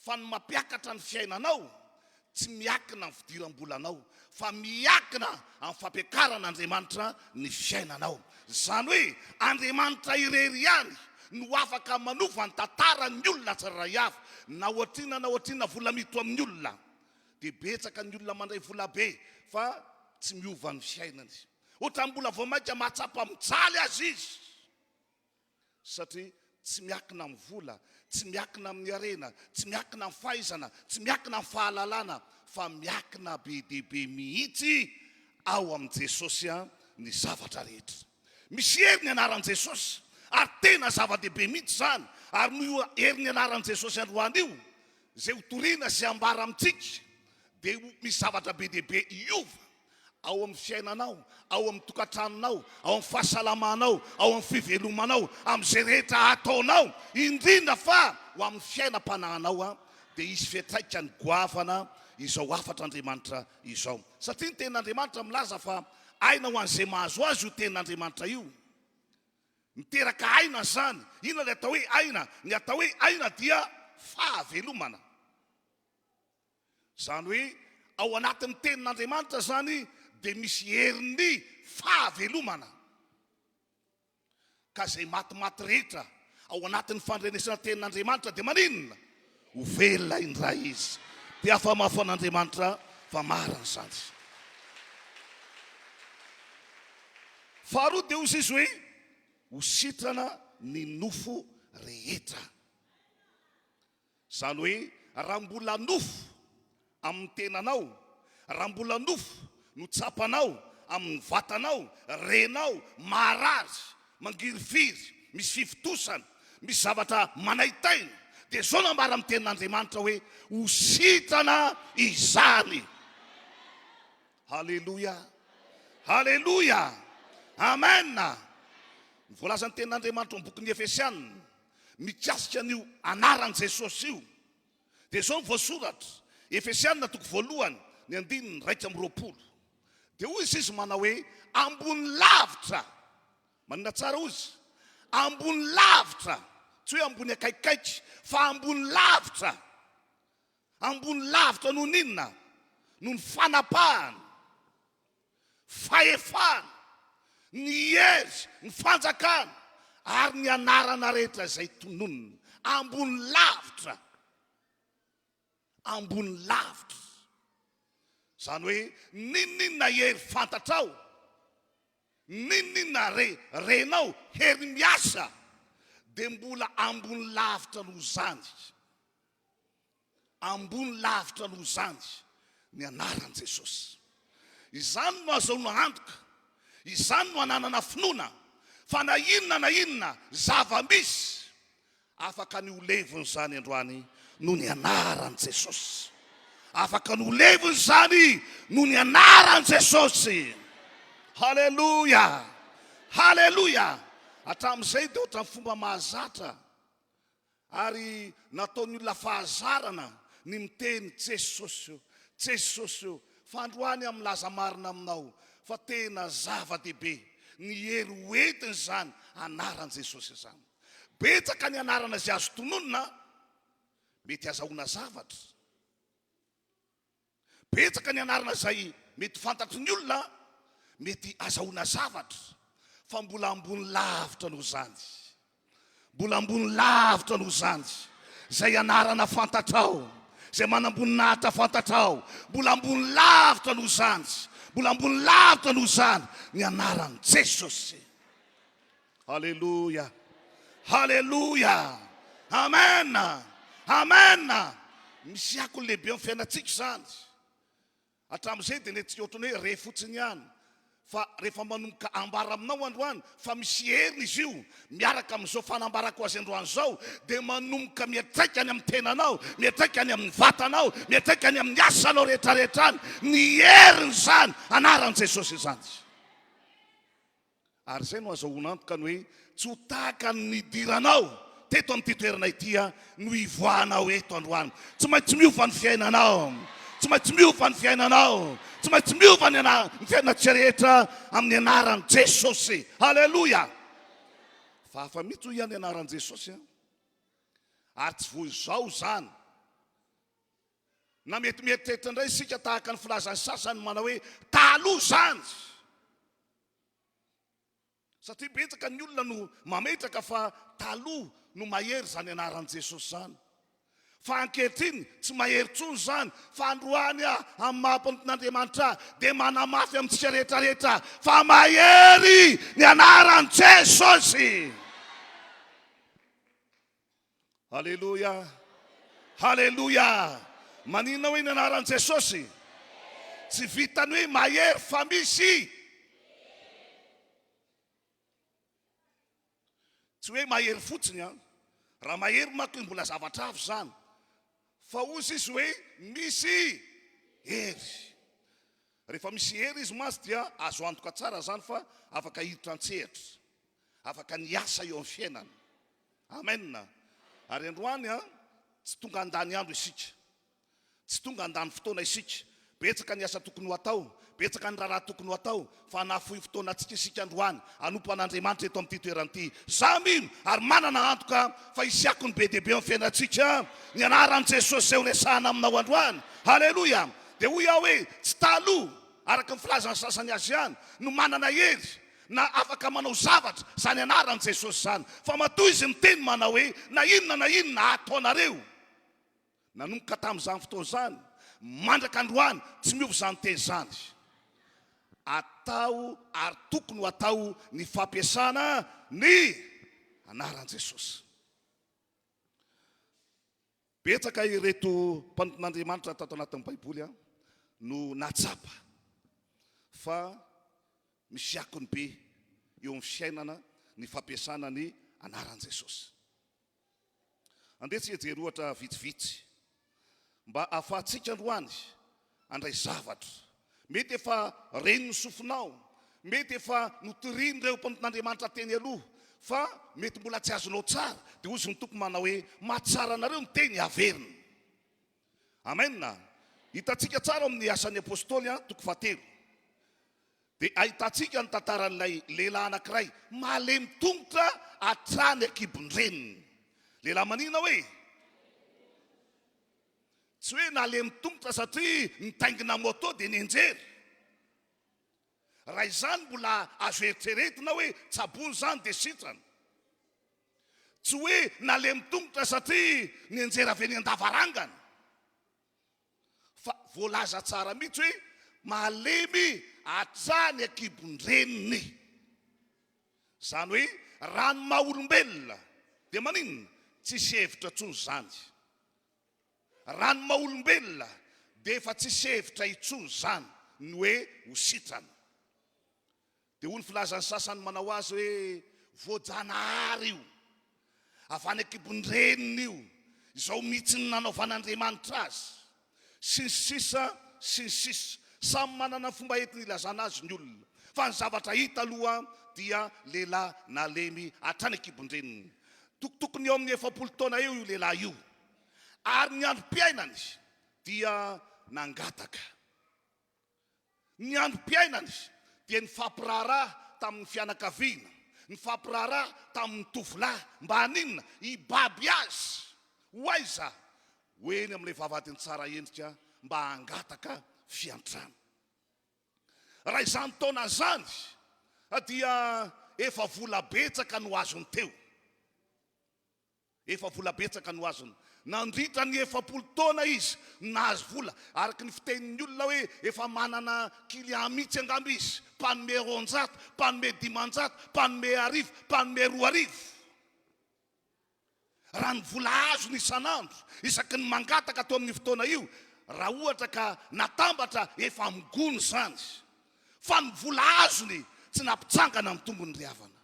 Fa ny mampiakatra ny fiainanao tsy miakina amin'ny fidiram-bolanao fa miakina amin'ny fampiakaran'Andriamanitra ny fiainanao. Izany hoe Andriamanitra irery ihany no afaka manova ny tantaran'ny olona tsirairay avy na ohatrinona na ohatrinona vola miditra amin'ny olona. Dia betsaka ny olona mandray vola be fa tsy miova ny fiainany. Ohatran'ny mbola vao mainka mahatsapa mijaly aza izy. Satria tsy miakina amin'ny vola, tsy miakina amin'ny harena, tsy miakina amin'ny fahaizana, tsy miakina amin'ny fahalalana, fa miakina be dia be mihitsy ao amin'i Jesosy ny zavatra rehetra. Misy hery ny anaran'i Jesosy, ary tena zava-dehibe mihitsy izany, ary noho io herin'ny anaran'i Jesosy androany io, izay hotorina sy ambara amintsika, dia misy zavatra be dia be hiova ao amin'ny fiainanao, ao amin'ny tokantranonao, ao amin'ny fahasalamanao, ao amin'ny fivelomanao, amin'izay rehetra ataonao, indrindra fa ho amin'ny fiainam-panahinao, dia hisy fiantraikany goavana izao hafatr'Andriamanitra izao. Satria ny Tenin'Andriamanitra milaza fa aina ho an'izay mahazo azy io Tenin'Andriamanitra io. Miteraka aina izany. Inona ilay atao hoe aina? Ny atao hoe aina dia fahavelomana. Izany hoe ao anatin'ny tenin'Andriamanitra izany dia misy herin'ny fahavelomana. Ka izay matimaty rehetra ao anatin'ny fandrenesana tenin'Andriamanitra dia maninona? Ho velona indray izy. Dia afa-mafy an'Andriamanitra fa marina izany. Faharoa dia hoy izy hoe ho sitrana ny nofo rehetra. Izany hoe raha mbola nofo amin'ny tenanao, raha mbola nofo no tsapanao amin'ny vatanao, renao, marary, mangirifiry, misy fivontosana, misy zavatra manaintaina, dia izao no ambara amin'ny tenin'Andriamanitra hoe ho sitrana izany. Haleloia! Haleloia! Amen! Ny voalazan'ny tenin'Andriamanitra ao amin'ny bokin'ny Efesiana, Mikasika an'io anaran'i Jesosy io, dia izao no voasoratra, Efesiana toko voalohany, ny andininy 21. Dia hoy izy manao hoe, ambony lavitra, manina tsara hozy, ambony lavitra, tsy hoe ambony akaikikaiky, fa ambony lavitra, ambony lavitra noho ny inona? Noho ny fanapahana. fahefana, ny hery, ny fanjakana ary ny anarana rehetra izay tononina. Ambony lavitra, ambony lavitra. Izany hoe n'inon'inona hery fantatrao, n'inon'inona re, renao, hery miasa, dia mbola ambony lavitra noho izany. Ambony lavitra noho izany ny anaran'i Jesosy. Izany no azahoana antoka, izany no ananana finoana fa na inona na inona zava-misy, afaka ny ho levona izany androany noho ny anaran'i Jesosy. Afaka ny ho levona izany noho ny anaran'i Jesosy. Haleloia! Haleloia! Hatramin'izay dia ohatran'ny fomba mahazatra Ary nataon'ny olona fahazarana ny miteny Jesosy o, Jesosy o, fa androany aho milaza marina aminao fa tena zava-dehibe ny hery ho entiny izany anaran'i Jesosy izany. Betsaka ny anarana izay azo tononina mety azahoana zavatra. Betsaka ny anarana izay mety fantatry ny olona, mety azahoana zavatra, fa mbola ambony lavitra noho izany. Mbola ambony lavitra noho izany. Izay anarana fantatrao, izay manamboninahitra fantatrao, mbola ambony lavitra noho izany. Mbola ambony lavitra noho izany ny anaran'i Jesosy. Haleloia! Haleloia! Amen! Amen! Misy akony lehibe amin'ny fiainantsika izany. Hatramin'izay dia nety ohatran'ny hoe re fotsiny ihany. Fa rehefa manomboka ambara aminao androany fa misy heriny izy io, miaraka amin'izao fanambarako azy androany izao, dia manomboka miantraika any amin'ny tenanao, miantraika any amin'ny vatanao, miantraika any amin'ny asanao rehetrarehetra any ny herin'izany anaran'i Jesosy izany. Ary izay no azahoana antoka ny hoe tsy ho tahaka ny nidiranao teto amin'ity toerana ity no hivoahanao eto androany. Tsy maintsy miova ny fiainanao. Tsy maintsy miova ny fiainanao. Tsy maintsy miova ny ana- ny fiainantsika rehetra amin'ny anaran'i Jesosy. Haleloia! Fa hafa mihitsy hoy aho ny anaran'i Jesosy an. Ary tsy vao izao izany. Na mety mieritreritra indray isika tahaka ny filazan'ny sasany manao hoe taloha izany. Satria betsaka ny olona no mametraka fa taloha no mahery izany anaran'i Jesosy izany. Fa ankehitriny tsy mahery intsony izany, fa androany aho amin'ny maha mpanompon'Andriamanitra ahy dia manamafy amintsika rehetra rehetra fa mahery ny anaran'i Jesosy. Aleloia! Haleloia! Maninona hoe ny anaran'i Jesosy? Tsy vitan'ny hoe mahery fa misy. Tsy hoe mahery fotsiny an. Raha mahery manko mbola zavatra hafa izany. Fa hozy izy hoe misy hery. Rehefa misy hery izy mantsy dia azo antoka tsara izany fa afaka hiditra an-tsehatra. Afaka ny hiasa eo amin'ny fiainana. Amen! Ary androany an, tsy tonga handany andro isika. Tsy tonga handany fotoana isika. Betsaka ny asa tokony ho atao, betsaka ny raharaha tokony ho atao, fa hanafohy fotoana antsika isika androany, hanompo an'Andriamanitra eto amin'ity toerana ity. Izaho mino ary manana antoka fa hisy akony be dia be eo amin'ny fiainantsika ny anaran'i Jesosy izay horesahana aminao androany. Haleloia! Dia hoy aho hoe, tsy taloha, araka ny filazan'ny sasany azy ihany, no manana hery na afaka manao zavatra izany anaran'i Jesosy izany, fa matoa izy miteny manao hoe na inona na inona ataonareo, nanomboka tamin'izany fotoana izany mandraka androany tsy miova izany teny izany. Atao ary tokony ho atao ny fampiasana ny anaran'i Jesosy. Betsaka ireto mpanompon'Andriamanitra tato anatin'ny Baiboly no nahatsapa fa misy akony be eo amin'ny fiainana ny fampiasana ny anaran'i Jesosy. Andeha tsy hijery ohatra vitsivitsy mba hahafahantsika androany handray zavatra. Mety efa ren'ny sofinao, mety efa notorian'ireo mpanompon'Andriamanitra teny aloha, fa mety mbola tsy azonao tsara, dia hozy ny Tompo manao hoe, Mahatsara anareo ny teny averina. Amen. Hitantsika tsara ao amin'ny Asan'ny Apostoly, toko fahatelo. Dia ahitantsika ny tantaran'ilay lehilahy anankiray malemy tongotra hatrany an-kibon-dreniny. Lehilahy manina hoe? Tsy hoe nalemy tongotra satria nitaingina moto dia nianjera. Raha izany mbola azo eritreretina hoe tsaboina izany dia sitrana. Tsy hoe nalemy tongotra satria nianjera avy eny an-davarangana. Fa voalaza tsara mihitsy hoe malemy hatrany an-kibon-dreniny. Izany hoe raha ny maha olombelona dia maninona? Tsisy hevitra intsony izany. Raha ny maha olombelona dia efa tsisy hevitra intsony izany ny hoe ho sitrana. Dia hoy ny filazan'ny sasany manao azy hoe voajanahary io, avy any an-kibon-dreniny io, izao mihitsy ny nanaovan'Andriamanitra azy, sy ny sisa sy ny sisa. Samy manana ny fomba entiny ilazana azy ny olona. Fa ny zavatra hita aloha dia lehilahy nalemy hatrany an-kibon-dreniny. Tokotokony eo amin'ny 40 taona eo io lehilahy io. Ary ny androm-piainany dia nangataka. Ny androm-piainany dia nifampiraharaha tamin'ny fianakaviana, nifampiraharaha tamin'ny tovolahy. Mba haninona? Hibaby azy. Ho aiza? Ho eny amin'ilay vavahadin'i Tsaraendrika mba hangataka fiantrana. Raha izany taona izany dia efa vola betsaka no azony teo. Efa vola betsaka no azony. Nandritra ny 40 taona izy no nahazo vola. Araka ny fitenin'ny olona hoe efa manana client mihitsy angamba izy. Mpanome 200, mpanome 500, mpanome 1000, mpanome 2000. Raha ny vola azony isan'andro, isaky ny mangataka teo amin'io fotoana io, raha ohatra ka natambatra efa amin'ny gony izany. Fa ny vola azony tsy nampitsangana ny tongony ry havana.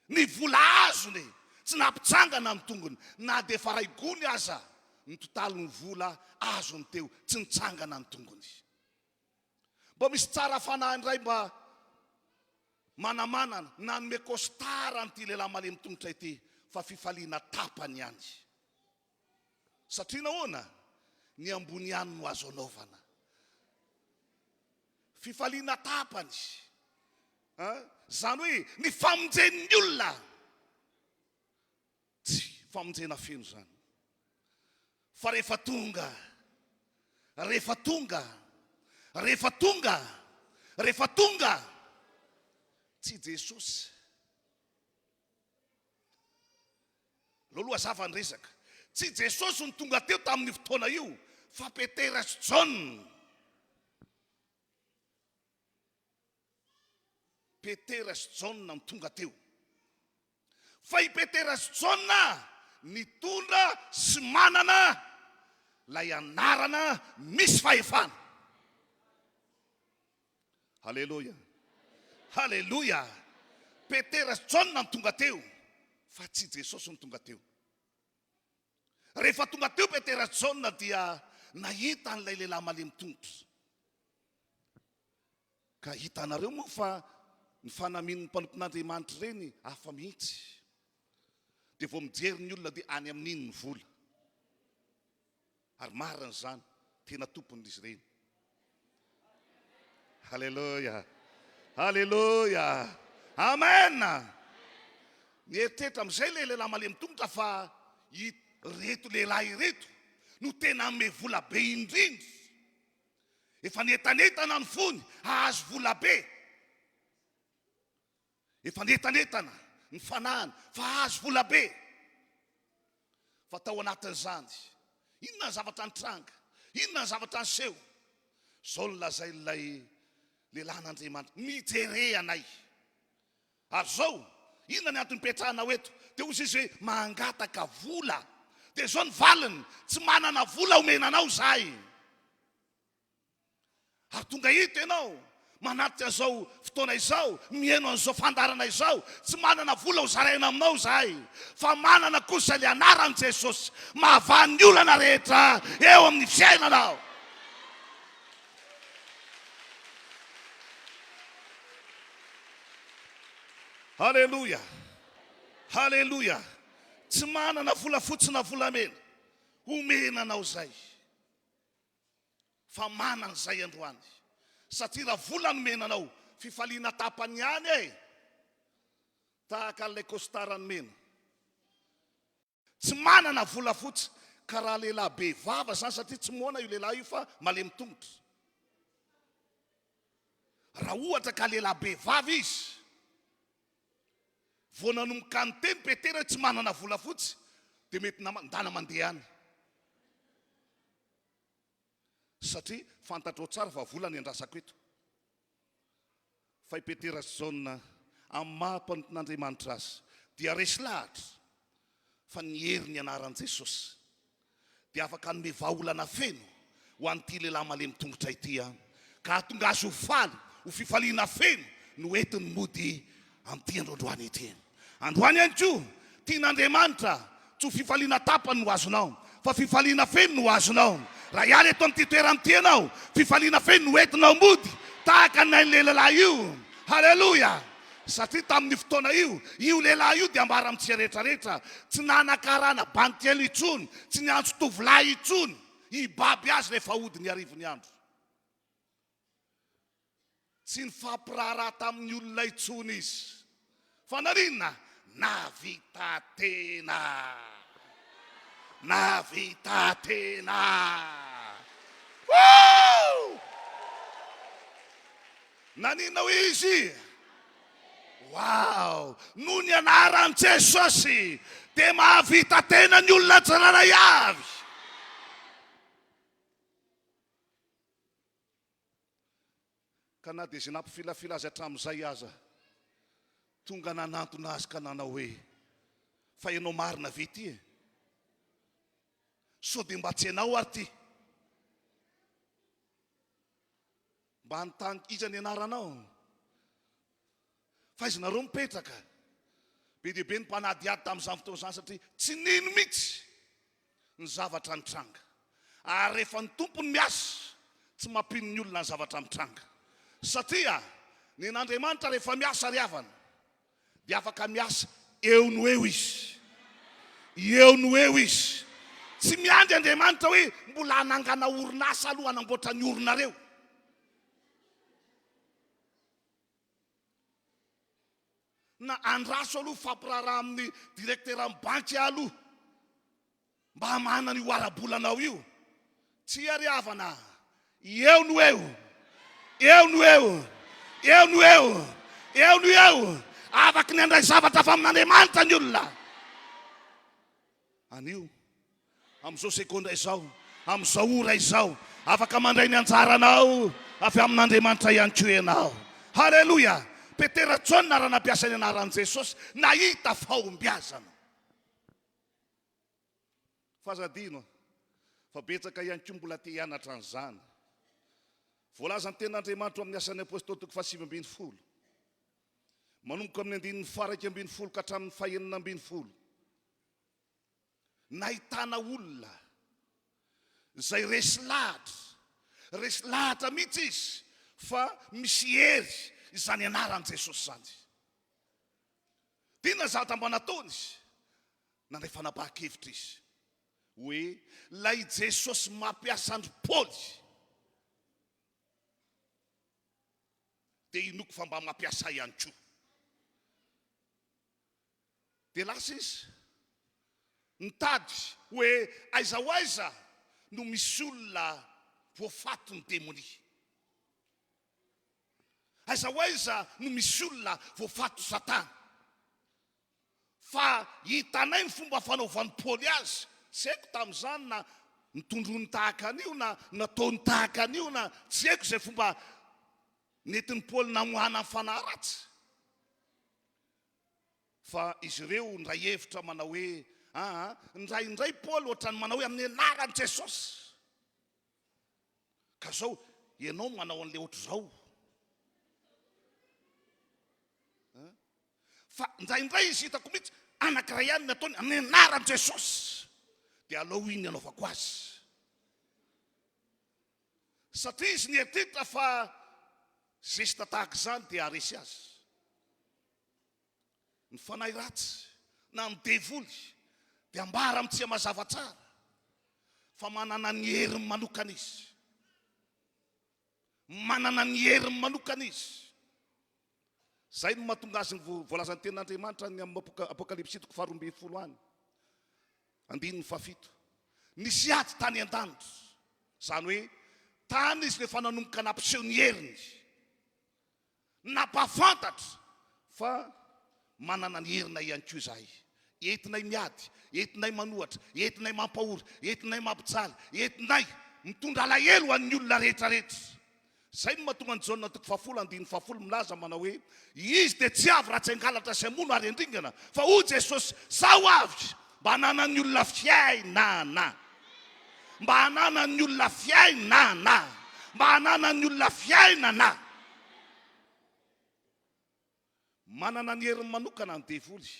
Ny vola azony tsy nampitsangana ny tongony na dia efa ray gony aza ny totalin'ny vola azony teo tsy nitsangana ny tongony. Mba misy tsara fanahy indray mba manamanana nanome costard an'ity lehilahy malemy tongotra ity fa fifaliana tapany ihany. Satria nahoana? Ny ambony ihany no azo anaovana. Fifaliana tapany. Izany hoe ny famonjen'ny olona. Tsy famonjena feno izany. Fa rehefa tonga, rehefa tonga, rehefa tonga, rehefa tonga, tsy Jesosy. Aleo aloha hazava ny resaka. Tsy Jesosy no tonga teo tamin'io fotoana io fa Petera sy Jaona. Petera sy Jaona no tonga teo. Fa i Petera sy Jaona nitondra sy manana ilay anarana misy fahefana. Haleloia! Haleloia! Petera sy Jaona no tonga teo, fa tsy Jesosy no tonga teo. Rehefa tonga teo Petera sy Jaona dia nahita an'ilay lehilahy malemy tongotra. Ka hitanareo moa fa ny fanamian'ny mpanompon'Andriamanitra ireny hafa mihitsy. Dia vao mijery ny olona dia any amin'iny ny vola. Ary marina izany, tena tompony izy ireny. Haleloia! Haleloia! Amen! Nieritreritra amin'izay ilay lehilahy malemy tongotra fa ireto lehilahy ireto no tena hanome vola be indrindra. Efa nientanentana ny fony hahazo vola be. Efa nientanentana ny fanahiny fa hahazo vola be. Fa tao anatin'izany, inona ny zavatra nitranga? Inona ny zavatra niseho? Izao no lazain'ilay lehilahin'Andriamanitra, Mijere anay. Ary izao, inona ny antony ipetrahanao eto? Dia hoy izy hoe, Mangataka vola. Dia izao ny valiny, Tsy manana vola omena anao izahay. Ary tonga eto ianao, manatrika an'izao fotoana izao, mihaino an'izao fandaharana izao, tsy manana vola ho zaraina aminao izahay, fa manana kosa ilay anaran'i Jesosy mahavaha ny olana rehetra eo amin'ny fiainanao. Haleloia! Haleloia! Tsy manana volafotsy na volamena homena anao izay. Fa manana izay androany. Satria raha vola nomena anao, fifaliana tapany ihany e! Tahaka an'ilay costard nomena. Tsy manana volafotsy, ka raha lehilahy be vava izany, satria tsy moana io lehilahy io fa malemy tongotra. Raha ohatra ka lehilahy be vava izy, vao nanomboka niteny Petera hoe tsy manana volafotsy, dia mety ndana mandeha any. Satria fantatrao tsara fa vola ny andrasako eto. Fa i Petera sy Jaona, amin'ny maha mpanompon'Andriamanitra azy, dia resy lahatra fa ny herin'ny anaran'i Jesosy dia afaka hanome vahaolana feno ho an'ity lehilahy malemy tongotra ity, ka hahatonga azy ho faly, ho fifaliana feno no entiny mody amin'ity andro androany ity. Androany ihany koa, tian'Andriamanitra tsy ho fifaliana tapany no azonao, fa fifaliana feno no azonao. Raha hiala eto amin'ity toerana ity ianao, fifaliana feno no entinao mody, tahaka ny an'ilay lehilahy io. Haleloia! Satria tamin'io fotoana io, io lehilahy io dia ambara amin'ny tsiretraretra, tsy nanan-karana bandy kely intsony, tsy niantso tovolahy intsony hibaby azy rehefa hody ny harivon'ny andro. Tsy nifampiraharaha tamin'ny olona intsony izy. Fa naninona? Nahavita tena. Nahavita tena. Woo! Naninona hoy izy? Wow! Noho ny anaran'i Jesosy dia mahavita tena ny olona tsirairay avy. Ka na dia izay nampifilafila azy hatramin'izay aza, tonga nanantona azy ka nanao hoe, Fa ianao marina ve ity e? Sao dia mba tsy ianao ary ity? Mba hanontany iza ny anaranao? Fa aiza nareo mipetraka? Be dia be ny mpanadihady tamin'izany fotoana izany satria tsy nino mihitsy ny zavatra nitranga. Ary rehefa ny Tompo no miasa, tsy mampino ny olona ny zavatra mitranga. Satria ny an'Andriamanitra rehefa miasa ry havana, dia afaka miasa eo no eo Izy. Eo no eo Izy. Tsy miandry Andriamanitra hoe mbola hanangana orinasa aloha hanamboatra ny orinareo. Na andraso aloha fampiraharaha amin'ny direkteran'ny banky aloha. Mba hamahana an'io ara-bolanao io. Tsia ry havana a! Eo no eo! Eo no eo! Eo no eo! Eo no eo! Afaky ny handray zavatra avy amin'Andriamanitra ny olona. Anio, amin'izao segondra izao, amin'izao ora izao, afaka mandray ny anjaranao avy amin'Andriamanitra ihany koa ianao. Haleloia! Petera Jaona raha nampiasa ny anaran'i Jesosy, nahita fahombiazana. Fa aza adino fa betsaka ihany koa mbola te hianatra an'izany. Voalazan'ny Tenin'Andriamanitra ao amin'ny Asan'ny Apostoly toko fahasivy ambin'ny folo, manomboka amin'ny andininy faha-iraika ambin'ny folo ka hatramin'ny fahenina ambin'ny folo, nahitana olona izay resy lahatra, resy lahatra mihitsy izy fa misy hery izany anaran'i Jesosy izany. Inona ny zavatra mba nataony? Nandray fanapahan-kevitra izy hoe ilay Jesosy mampiasa an-dry Paoly dia inoako fa mba mampiasa ahy ihany koa. Dia lasa izy nitady hoe aiza ho aiza no misy olona voafaton'ny demonia. Aiza ho aiza no misy olona voafato satana? Fa hitanay ny fomba fanaovan'i Paoly azy. Tsy haiko tamin'izany na nitondroiny tahaka an'io na nataony tahaka an'io na tsy haiko izay fomba nentin'i Paoly namoahana ny fanahy ratsy. Fa izy ireo indray hevitra manao hoe, aa, indraindray Paoly ohatran'ny manao hoe amin'ny anaran'i Jesosy. Ka zao ianao manao an'le ohatr'izao. Fa indraindray izy hitako mihitsy anankiray ihany ny ataony amin'ny anaran'i Jesosy. Dia aleo iny anaovako azy. Satria izy nieritreritra fa zesta tahaka izany dia haharesy azy. Ny fanahy ratsy na ny devoly dia ambara amintsika mazava tsara fa manana ny heriny manokana izy. Manana ny heriny manokana izy. Izay no mahatonga azy ny voalazan'ny tenin'Andriamanitra any amin'ny Apokalypsy toko faharoa ambin'ny folo any, andininy fahafito. Nisy ady tany an-danitra. Izany hoe tany izy no efa nanomboka nampiseho ny heriny. Nampahafantatra fa manana ny herinay ihany koa izahay. Entinay miady, entinay manohatra, entinay mampahory, entinay mampijaly, entinay mitondra alahelo ho an'ny olona rehetra rehetra. Izay no mahatonga an'i Jaona toko fahafolo andininy fahafolo milaza manao hoe, Izy dia tsy avy raha tsy hangalatra sy hamono ary handringana, fa hoy Jesosy, Zaho avy mba hananan'ny olona fiainana. Mba hananan'ny olona fiainana. Mba hananan'ny olona fiainana. Manana ny heriny manokana ny devoly.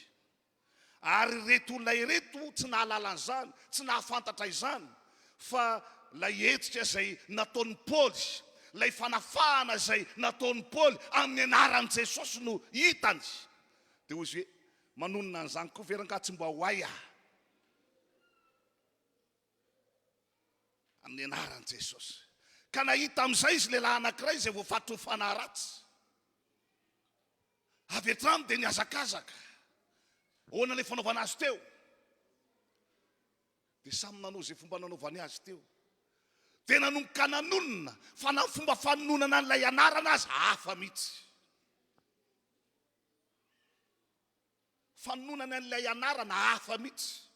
Ary ireto olona ireto tsy nahalala an'izany, tsy nahafantatra izany, fa ilay hetsika izay nataon'i Paoly, ilay fanafahana izay nataon'i Paoly amin'ny anaran'i Jesosy no hitany. Dia hoy izy hoe, manonona an'izany koa ve rangaha tsy mba ho hay aho? Amin'ny anaran'i Jesosy. Ka nahita amin'izay izy lehilahy anankiray izay voafatotry ny fanahy ratsy. Avy hatrany dia nihazakazaka. Ahoana ilay fanaovana azy teo? Dia samy nanao izay fomba nanaovany azy teo. Dia nanomboka nanonona, fa na ny fomba fanononana an'ilay anarana aza hafa mihitsy. Fanononana an'ilay anarana hafa mihitsy.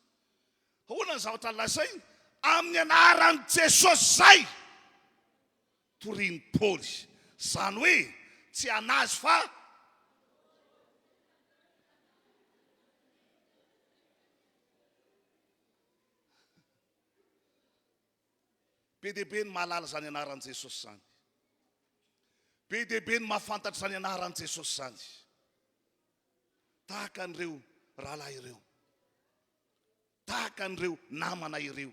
Ahoana ny zavatra lazainy? Amin'ny anaran'i Jesosy izay torian'i Paoly. Izany hoe tsy an'azy fa Be dia be ny mahalala izany anaran'i Jesosy izany. Be dia be ny mahafantatra izany anaran'i Jesosy izany. Tahaka an'ireo rahalahy ireo. Tahaka an'ireo namana ireo.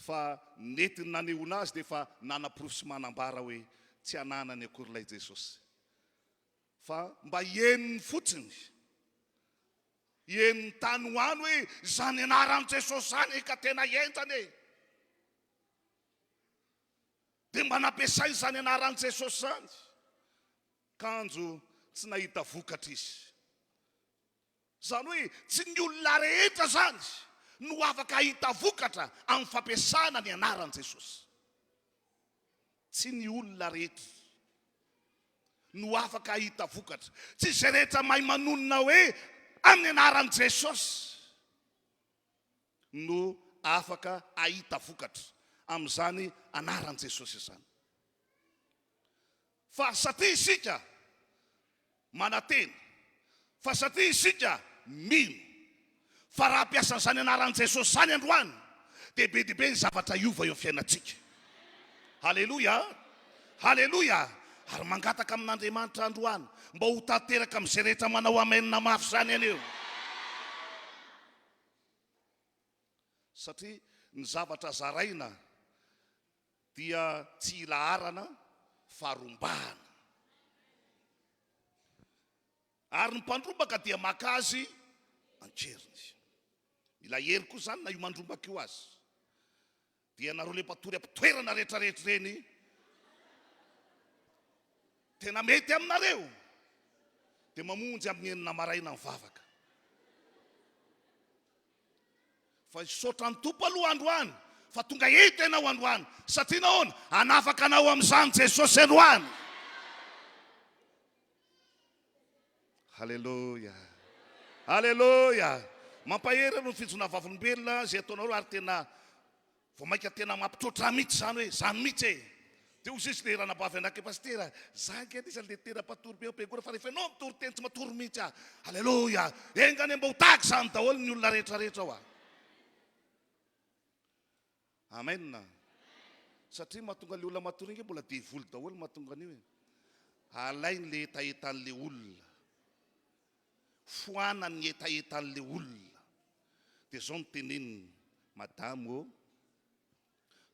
Fa nentiny nanehoana azy dia efa nanaporofo sy manambara hoe tsy ananany akory ilay Jesosy. Fa mba henony fotsiny. Henony tany ho any hoe izany anaran'i Jesosy izany ka tena henjana e. Dia mba nampiasainy izany anaran'i Jesosy izany. Kanjo tsy nahita vokatra izy. Izany hoe tsy ny olona rehetra izany no afaka hahita vokatra amin'ny fampiasana ny anaran'i Jesosy. Tsy ny olona rehetra no afaka hahita vokatra. Tsy izay rehetra mahay manonona hoe amin'ny anaran'i Jesosy no afaka hahita vokatra amin'izany anaran'i Jesosy izany. Fa satria isika manantena, fa satria isika mino fa raha hampiasa an'izany anaran'i Jesosy izany androany dia be dia be ny zavatra hiova eo amin'ny fiainantsika. Haleloia! Haleloia! Ary mangataka amin'Andriamanitra androany mba ho tanteraka amin'izay rehetra manao amen mafy izany anio. Satria ny zavatra zaraina dia tsy ilaharana fa rombahana. Ary ny mpandrombaka dia maka azy an-keriny. Mila hery koa izany na io mandrombaka io aza. Dia ianareo ilay mpatory am-pitoerana rehetrarehetra ireny, tena mety aminareo, dia mamonjy amin'ny enina maraina mivavaka. Fa hisaotra ny Tompo aloha androany fa tonga eto ianao androany satria nahoana? Hanafaka anao amin'izany Jesosy androany. Haleloia. Haleloia. Mampahery aloha ny fijoroana vavolombelona izay ataonareo ary tena Vao maika tena mampitroatra ahy mihitsy izany hoe izany mihitsy e! Dia hoy izy ilay ranabavy anakay pasitera, za ange anisan'ny le tena mpatory be ao am-piangonana fa rehefa ianao mitory teny tsy matory mihitsy aho. Aleloia! Enga anie mba ho tahaka izany daholo ny olona rehetra rehetra ao a! Amen! Satria mahatonga le olona matory ange mbola devoly daholo mahatonga an'io e! Alainy le hetahetan'le olona. Foanany ny hetahetan'ilay olona. Dia izao no teneniny, Madame ô,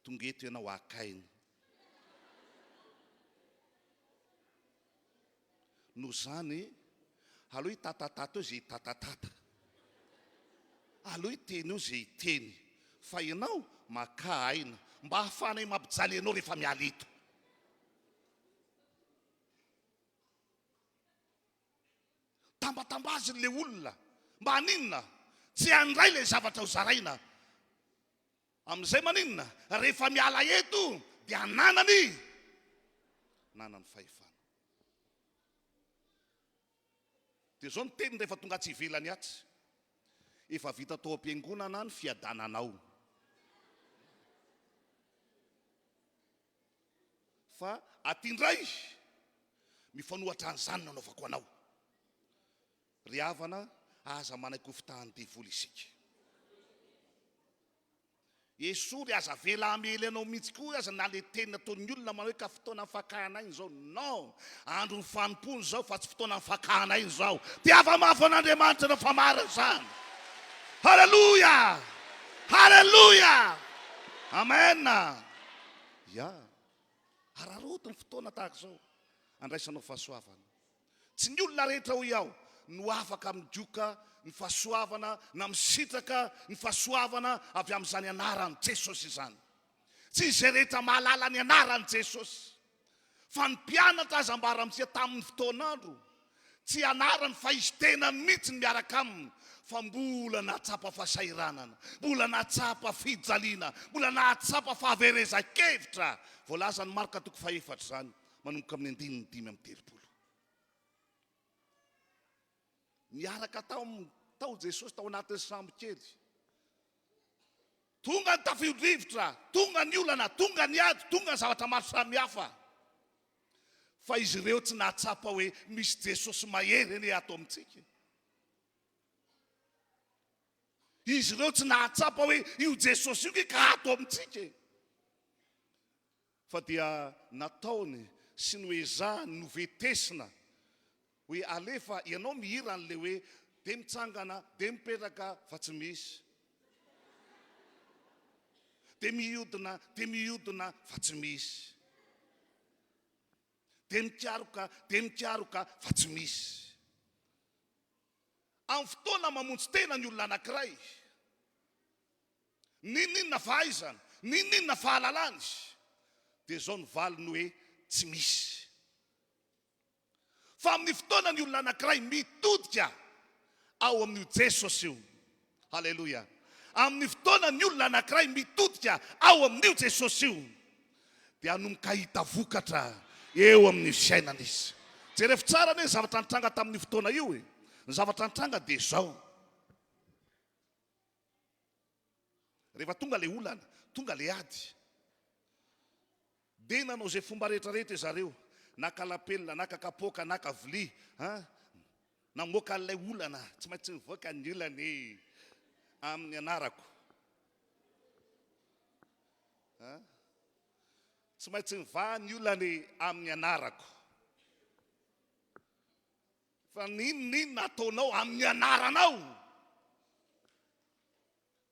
tonga eto ianao haka aina. Noho izany, aleo hitatatata eo izay hitatatata. Aleo hiteny eo izay hiteny. Fa ianao, makà aina, mba hahafahanay mampijaly anao rehefa miala eto. Tambatambaziny le olona mba haninona? Tsy handray le zavatra ho zaraina. Amin'izay maninona? Rehefa miala eto dia ananany nanany fahefana. Dia zao ny teniny rehefa tonga atsy ivelany atsy. Efa vita tao am-piangonana ny fiadananao. Fa aty indray, mifanohatra an'izany no anaovako anao. Ry havana, aza manaiky ho fitahan'ny devoly isika. Esory, aza avela hamely anao mihitsy koa aza na le teny nataon'ny olona manao hoe ka fotoana fakana aina izao. Non! Andron'ny fanompoana izao fa tsy fotoana fakana aina izao. Tiava mafy an'Andriamanitra ianao fa marina izany. Haleloia! Haleloia! Amen! Ya. Araraoty ny fotoana tahaka izao andraisanao fahasoavana. Tsy ny olona rehetra hoy aho no afaka migoka ny fahasoavana na misitraka ny fahasoavana avy amin'izany anaran'i Jesosy izany. Tsy izay rehetra mahalala ny anaran'i Jesosy. Fa ny mpianatra aza ambara amintsika tamin'ny fotoan'andro, tsy anarany fa izy tenany mihitsy ny miaraka aminy, fa mbola nahatsapa fahasahiranana, mbola nahatsapa fijaliana, mbola nahatsapa fahaverezan-kevitra. Voalazan'i Marka toko fahefatra izany, manomboka amin'ny andininy 35. Niaraka tao tao Jesosy tao anatin'ny sambo kely. Tonga ny tafio-drivotra, tonga ny olana, tonga ny ady, tonga ny zavatra maro samihafa. Fa izy ireo tsy nahatsapa hoe misy Jesosy mahery anie ato amintsika. Izy ireo tsy nahatsapa hoe io Jesosy io nge ka ato amintsika e. Fa dia nataony sy noezahany novetesina hoe alefa ianao mihira an'ilay hoe dia mitsangana dia mipetraka fa tsy misy. Dia mihodina dia mihodina fa tsy misy. Dia mikaroka dia mikaroka fa tsy misy. Amin'ny fotoana mamonjy tena ny olona anankiray, n'inon'inona fahaizany, n'inon'inona fahalalany, dia izao ny valiny hoe tsy misy. Fa amin'ny fotoana ny olona anankiray mitodika ao amin'io Jesosy io, Haleloia, amin'ny fotoana ny olona anankiray mitodika ao amin'io Jesosy io, dia hanomboka hahita vokatra eo amin'ny fiainana izy. Jerevo tsara anie ny zavatra nitranga tamin'io fotoana io e. Ny zavatra nitranga dia izao. Rehefa tonga ilay olana, tonga ilay ady, dia nanao izay fomba rehetra rehetra zareo, naka lapelina, naka kapoaka, naka vilia, hein, namoaka an'ilay olana, tsy maintsy mivoaka ny olana e, amin'ny anarako. Hein? Tsy maintsy mivaha ny olana e, amin'ny anarako. Fa n'inon'inona ataonao amin'ny anaranao,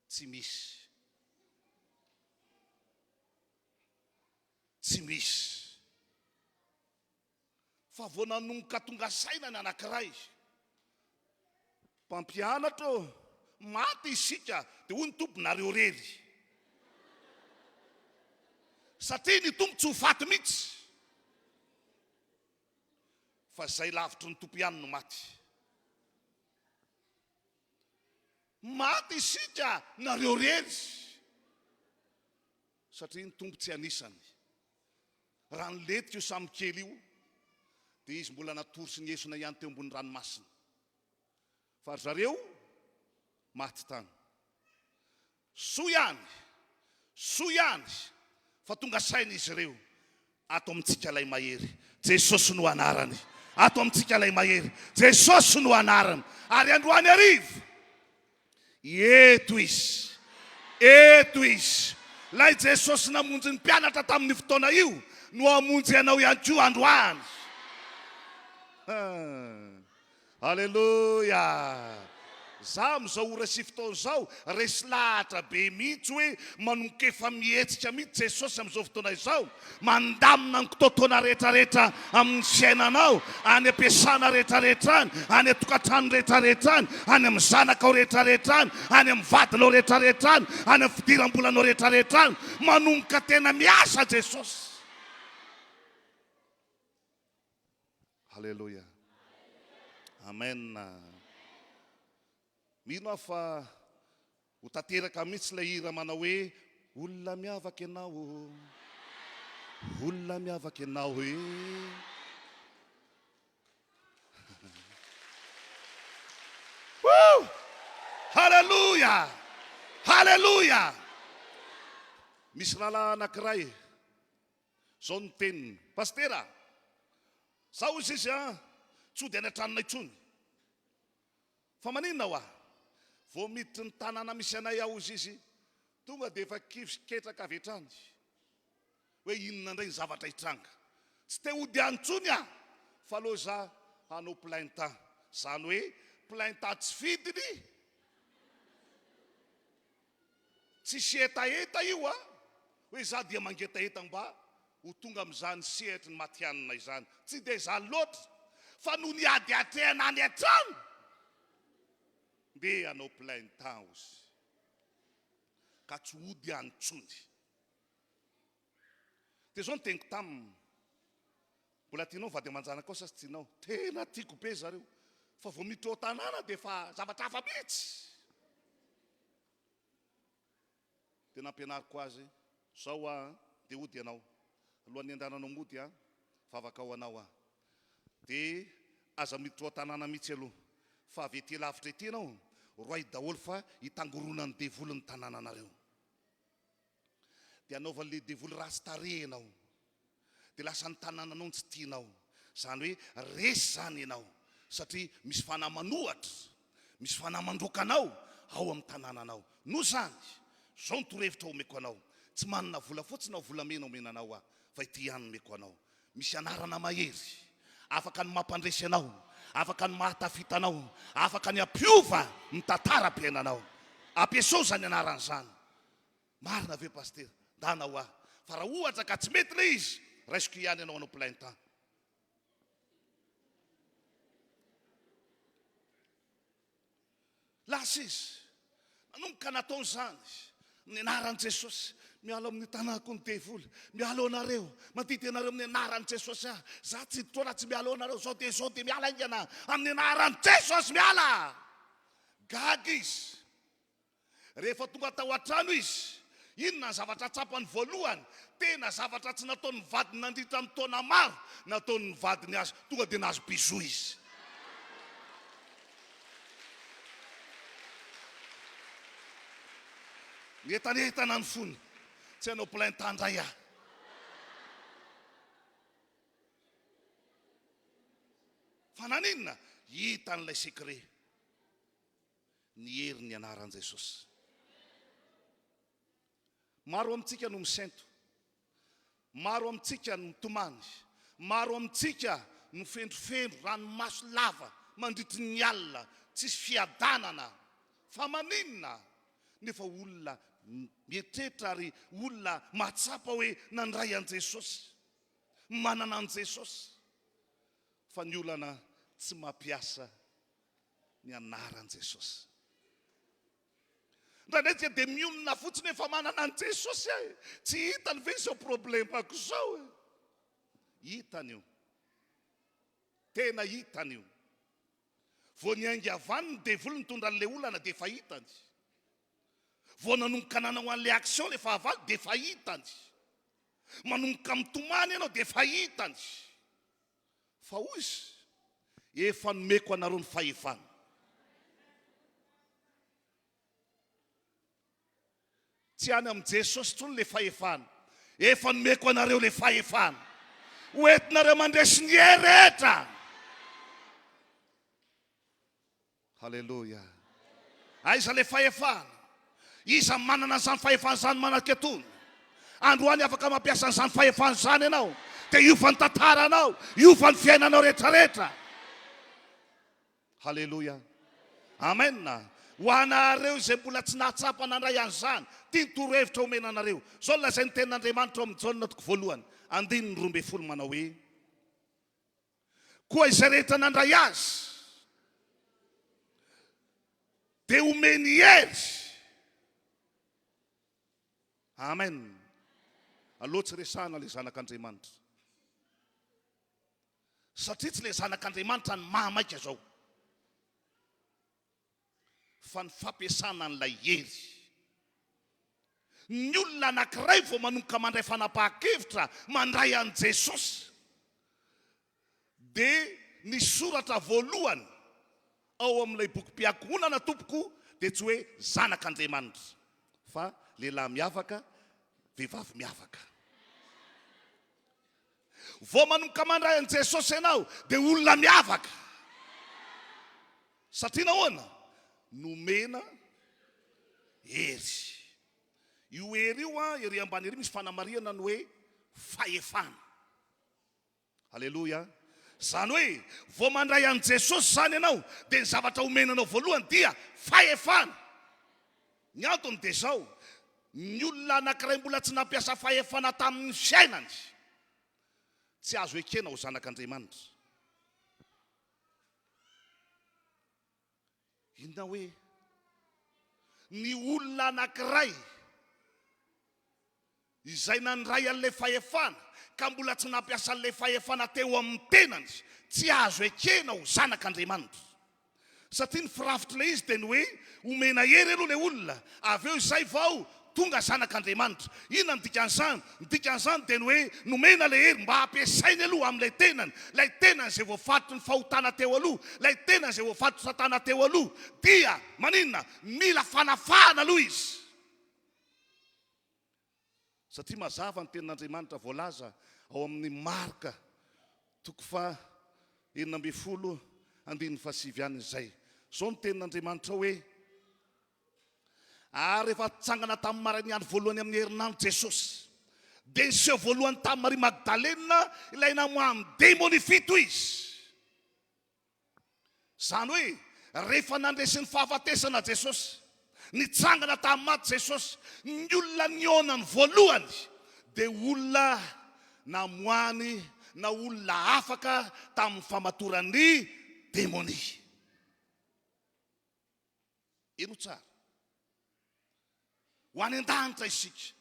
tsy misy. Tsy misy. Fa vao nanomboka tonga saina ny anankiray, Mpampianatra ô, maty isika, dia hoy ny Tompo, nareo rery. Satria ny Tompo tsy ho faty mihitsy. Fa izay lavitry ny Tompo ihany no maty. Maty isika nareo rery. Satria ny Tompo tsy anisany. Raha nilentika io samy kely io, dia izy mbola natory sy niesona ihany teo ambony ranomasina. Fa ry zareo maty tany. Soa ihany, soa ihany fa tonga saina izy ireo. Ato amintsika ilay mahery. Jesosy no anarany. Ato amintsika ilay mahery. Jesosy no anarany. Ary androany hariva, eto Izy. Eto Izy. Ilay Jesosy namonjy ny mpianatra tamin'io fotoana io no hamonjy anao ihany koa androany. Aleloia! Za amin'izao ora sy fotoana izao resy lahatra be mihitsy hoe manomboka efa mihetsika mihitsy Jesosy amin'izao fotoana izao, mandamina ny kitoatoana rehetrarehetra amin'ny fiainanao, any am-piasana rehetrarehetra any, any an-tokantrano rehetrarehetra any, any amin'ny zanakao rehetrarehetra any, any amin'ny vadinao rehetrarehetra any, any amin'ny fidiram-bolanao rehetrarehetra any, manomboka tena miasa Jesosy. Haleloia. Amen. Mino aho fa ho tanteraka mihitsy ilay hira manao hoe olona miavaka ianao. Olona miavaka ianao e. Woo! Haleloia! Haleloia! Misy rahalahy anankiray Zao no teniny, Pasitera a! Za hozy izy an, tsy hody any an-tranonay intsony. Fa maninona hoa? Vao miditry ny tanàna misy anay aho hozy izy, tonga dia efa kivy sy ketraka avy hatrany. Hoe inona indray ny zavatra hitranga. Tsy te hody any intsony aho, fa aleo za hanao plainte. Izany hoe plainte tsy fidiny. Tsisy hetaheta io a! Hoe izaho dia mangetaheta mba ho tonga amin'izany sehatry ny matihanina izany. Tsy dia izany loatra, fa noho ny ady atrehana any an-trano, ndeha hanao plein temps ozy, ka tsy hody any intsony. Dia izao no teniko taminy, mbola tianao vady aman-janakao sa tsy tianao? Tena tiako be zareo, fa vao miditra ao an-tanàna dia efa zavatra hafa mihitsy. Dia nampianariko azy, Zao aho dia hody ianao. Alohan'ny handehananao mody aho, vavaka ho anao aho. Dia aza miditra ao an-tanàna mihitsy aloha, fa avy ety lavitra ety ianao, roahy daholo fa hitangoronan'ny devoly ny tanànanareo. Dia hanaovan'ilay devoly ratsy tarehy ianao. Dia lasa ny tanànanao no tsy tianao. Izany hoe resy izany ianao satria misy fanahy manohatra, misy fanahy mandroaka anao ao amin'ny tanànanao. Noho izany, izao no torohevitra omeko anao, tsy manana volafotsy na volamena omena anao aho. Fa ity ihany no omeko anao. Misy anarana mahery, afaka ny mampandresy anao, afaka ny mahatafita anao, afaka ny hampiova ny tantaram-piainanao. Ampiasao izany anarana izany. Marina ve Pasitera? Ndana hoa. Fa raha ohatra ka tsy mety ilay izy, raisiko ihany ianao hanao plein temps. Lasa izy. Nanomboka natao izany. Amin'ny anaran'i Jesosy. Miala amin'ny tanàko ny devoly. Miala eo anareo. Mandidy anareo amin'ny anaran'i Jesosy aho. Za tsy hiditra raha tsy miala eo anareo. Zao dia zao dia miala haingana. Amin'ny anaran'i Jesosy miala. Gaga izy. Rehefa tonga tao an-trano izy, inona ny zavatra tsapany voalohany? Tena zavatra tsy nataon'ny vadiny nandritra ny taona maro, nataon'ny vadiny azy. Tonga dia nahazo bisou izy. Nientanentana ny fony. Tsy hanao plein temps indray aho. Fa naninona? Hitany ilay secret. ny herin'ny anaran'i Jesosy. Maro amintsika no misento, maro amintsika no mitomany, maro amintsika no fendrofendro ranomaso lava mandritry ny alina, tsisy fiadanana. Fa maninona? Nefa olona mieritreritra ary olona mahatsapa hoe nandray an'i Jesosy, manana an'i Jesosy. Fa ny olana tsy mampiasa ny anaran'i Jesosy. Indraindray tsika dia mionona fotsiny efa manana an'i Jesosy aho e. Tsy hitany ve izao problemako izao e? Hitany io. Tena hitany io. Vao niainga avy any ny devoly nitondra an'ilay olana dia efa hitany. Vao nanomboka nanao an'ilay action ilay fahavalo dia efa hitany. Manomboka mitomany ianao dia efa hitany. Fa hoy Izy, Efa nomeko anareo ny fahefana. Tsy any amin'i Jesosy intsony ilay fahefana. Efa nomeko anareo ilay fahefana. Ho entinareo mandresy ny hery rehetra. Haleloia. Aiza ilay fahefana? Iza manana an'izany fahefana izany manaketony? Androany afaka mampiasa an'izany fahefana izany ianao, dia hiova ny tantaranao, hiova ny fiainanao rehetrarehetra. Haleloia. Amen. Ho anareo izay mbola tsy nahatsapa nandray an'izany, ity ny torohevitra omena anareo. Izao no lazain'ny tenin'Andriamanitra ao amin'ny Jaona toko voalohany, andininy 12 manao hoe, Koa izay rehetra nandray azy dia omeny hery. Amen. Aleo tsy resahana ilay zanak'Andriamanitra. Satria tsy ilay zanak'Andriamanitra ny mahamaika izao. Fa ny fampiasana an'ilay hery. Ny olona anankiray vao manomboka mandray fanapahan-kevitra mandray an'i Jesosy dia ny soratra voalohany ao amin'ilay bokim-piankohonana tompoko dia tsy hoe zanak'Andriamanitra fa lehilahy miavaka, vehivavy miavaka. Vao manomboka mandray an'i Jesosy ianao dia olona miavaka. Satria nahoana? Nomena hery. Io hery io an, ery ambany ery misy fanamarihana ny hoe fahefana. Aleloia. Izany hoe vao mandray an'i Jesosy izany ianao dia ny zavatra omena anao voalohany dia fahefana. Ny antony dia izao, ny olona anankiray mbola tsy nampiasa fahefana tamin'ny fiainany, tsy azo ekena ho zanak'Andriamanitra. Inona hoe? Ny olona anankiray izay nandray an'ilay fahefana ka mbola tsy nampiasa an'ilay fahefana teo amin'ny tenany, tsy azo ekena ho zanak'Andriamanitra. Satria ny firafitr'ilay izy dia ny hoe omena hery aloha ilay olona, avy eo izay vao tonga zanak'Andriamanitra. Inona no dikan'izany? Ny dikan'izany dia ny hoe nomena ilay hery mba hampiasainy aloha amin'ilay tenany, ilay tenany izay voafaritry ny fahotana teo aloha, ilay tenany izay voafaritry Satana teo aloha. Dia maninona? Mila fanafahana aloha izy. Satria mazava ny tenin'Andriamanitra voalaza ao amin'ny Marka toko faha 16 andininy faha sivy any izay. Izao ny tenin'Andriamanitra ao hoe, Ary rehefa nitsangana tamin'ny marain'ny andro voalohany amin'ny herinandro Jesosy, Dia niseho voalohany tamin'i Maria Magdalena ilay namoahan'ny demonia fito izy. Izany hoe rehefa nandresy ny fahafatesana Jesosy, nitsangana tamin'ny maty Jesosy, ny olona nihaonany voalohany dia olona namoahany na olona afaka tamin'ny famatoran'ny demonia. Henoy tsara. Ho any an-danitra isika.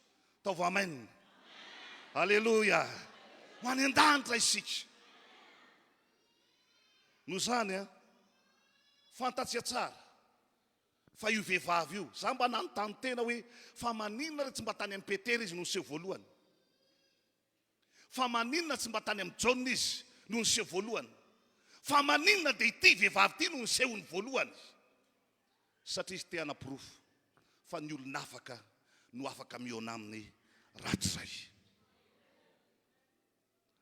Taova amen. Aleloia. Ho any an-danitra isika. Noho izany an, fantatsika tsara fa io vehivavy io, za mba nanontany tena hoe fa maninona re tsy mba tany amin'i Petera izy no niseho voalohany? Fa maninona tsy mba tany amin'i Jaona izy no niseho voalohany? Fa maninona dia ity vehivavy ity no nisehony voalohany? Satria izy te hanaporofo fa ny olona afaka no afaka mihaona aminy rahatrizay.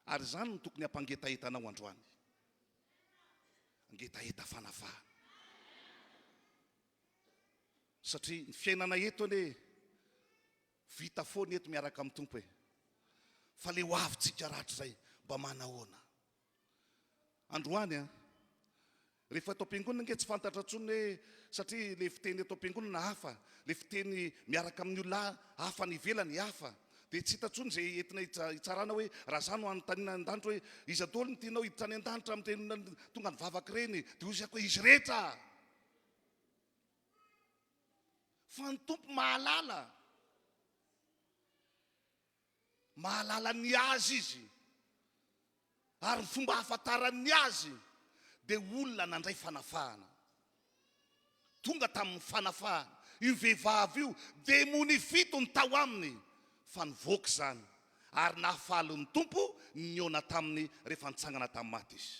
Ary izany no tokony hampangetaheta anao androany. Hangetaheta fanafahana. Satria ny fiainana eto anie Vita foana eto miaraka amin'ny Tompo e. Fa le ho avintsika rahatrizay mba manahoana? Androany an, rehefa eto am-piangonana ange tsy fantatra intsony hoe satria le fiteny eto am-piangonana hafa, le fiteny miaraka amin'ny olona hafa any ivelany hafa. Dia tsy hita intsony izay entina hitsarana hoe raha za no anontaniana any an-danitra hoe iza daholo no tianao hiditra any an-danitra amin'ireny tonga nivavaka ireny, dia hoy izy hoe izy rehetra. Fa ny Tompo mahalala. Mahalala ny azy Izy. Ary ny fomba ahafantarany ny azy dia olona nandray fanafahana. Tonga tamin'ny fanafahana. Io vehivavy io, demonia fito ny tao aminy, fa nivoaka izany. Ary nahafaly ny Tompo ny nihaona taminy rehefa nitsangana tamin'ny maty izy.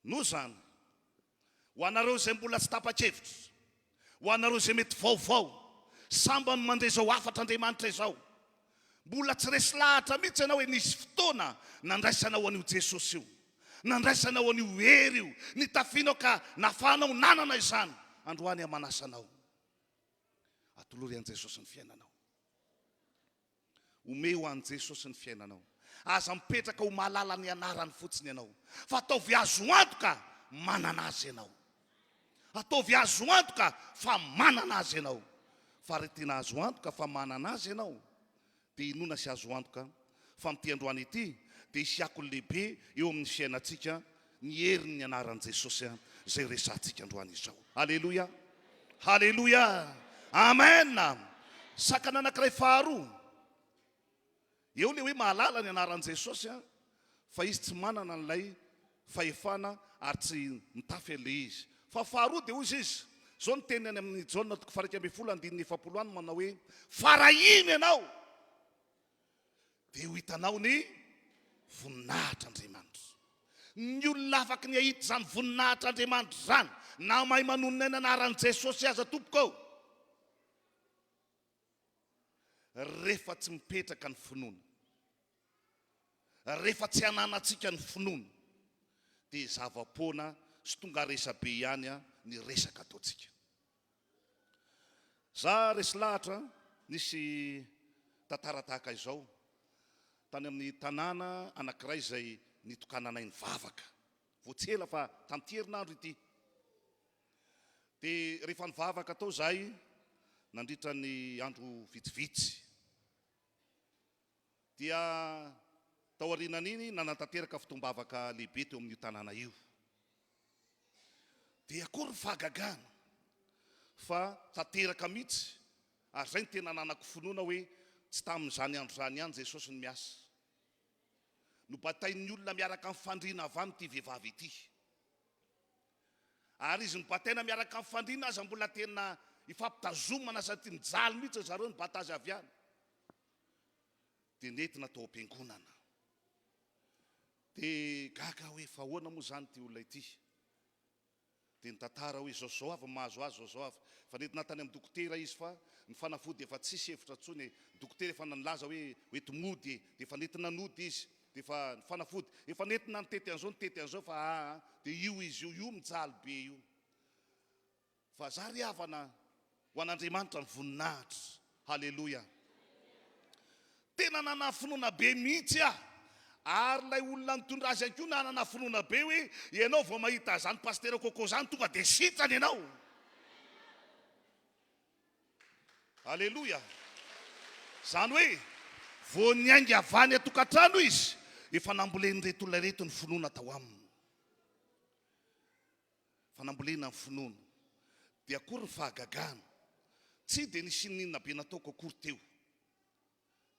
Noho izany, ho anareo izay mbola tsy tapa-kevitra, ho anareo izay mety vaovao, sambany mandre izao hafatr'Andriamanitra izao, mbola tsy resy lahatra mihitsy ianao hoe nisy fotoana nandraisanao an'io Jesosy io, nandraisanao an'io hery io, nitafianao ka nafahanao nanana izany, androany aho manasa anao, atolory an'i Jesosy ny fiainanao. Omeo an'i Jesosy ny fiainanao. Aza mipetraka ho mahalala ny anarany fotsiny ianao, fa ataovy azo antoka manana azy ianao. Ataovy azo antoka fa manana azy ianao. Fa raha tena azo antoka fa manana azy ianao, dia inoana sy azo antoka fa amin'ity androany ity dia hisy akony lehibe eo amin'ny fiainantsika ny herin'ny anaran'i Jesosy izay resahantsika androany izao. Aleloia! Haleloia! Amen! Sakana anankiray faharoa. Eo ilay hoe mahalala ny anaran'i Jesosy fa izy tsy manana an'ilay fahefana ary tsy mitafy an'ilay izy. Fa faharoa dia hoy izy, izao ny teniny any amin'ny Jaona toko faha 11 andininy 40 any manao hoe, fa raha hino ianao, Dia ho hitanao ny voninahitr'Andriamanitra. Ny olona afaky ny hahita izany voninahitr'Andriamanitra izany, na mahay manonona ny anaran'i Jesosy aza tompoko ô, rehefa tsy mipetraka ny finoana, rehefa tsy ananantsika ny finoana, dia zava-poana sy tonga resa-be ihany ny resaka ataontsika. Za resy lahatra nisy tantara tahaka izao tany amin'ny tanàna anankiray izay nitokananay nivavaka vao tsy ela fa tamin'ity herinandro ity. Dia rehefa nivavaka tao izahay nandritra ny andro vitsivitsy dia tao aorianan'iny nanatanteraka fotoam-bavaka lehibe teo amin'io tanàna io. Dia akory ny fahagagana fa tanteraka mihitsy ary izay no tena ananako finoana hoe tsy tamin'izany andro izany ihany Jesosy no miasa. Nobatain'ny olona miaraka amin'ny fandriana avy any ity vehivavy ity. Ary izy nobataina miaraka amin'ny fandriana aza mbola tena ifampitazomana satria mijaly mihitsy ry zareo nibata azy avy any. Dia nentina tao am-piangonana. Dia gaga aho hoe fa ahoana moa izany ity olona ity? Dia nitantara hoe izao sy izao avy ny mahazo azy, izao sy izao avy. Fa nentina tany amin'ny dokotera izy fa ny fanafody efa tsisy hevitra intsony e. Ny dokotera efa nilaza hoe hoenti mody e. Dia efa nentina nody izy. Dia efa ny fanafody efa nentina nitety an'izao nitety an'izao fa aa. Dia io izy io, io mijaly be io. Fa za ry havana, ho an'Andriamanitra ny voninahitra. Haleloia. Tena nanana finoana be mihitsy aho. Ary ilay olona nitondra azy ihany koa nanana finoana be hoe ianao vao mahita an'izany Pasitera Coco izany tonga dia sitrana ianao. Aleloia! Izany hoe vao niainga avy any an-tokantrano izy, efa nambolen'ireto olona ireto ny finoana tao aminy. Fa nambolena ny finoana. Dia akory ny fahagagana. Tsy dia nisy n'inona be nataoko akory teo.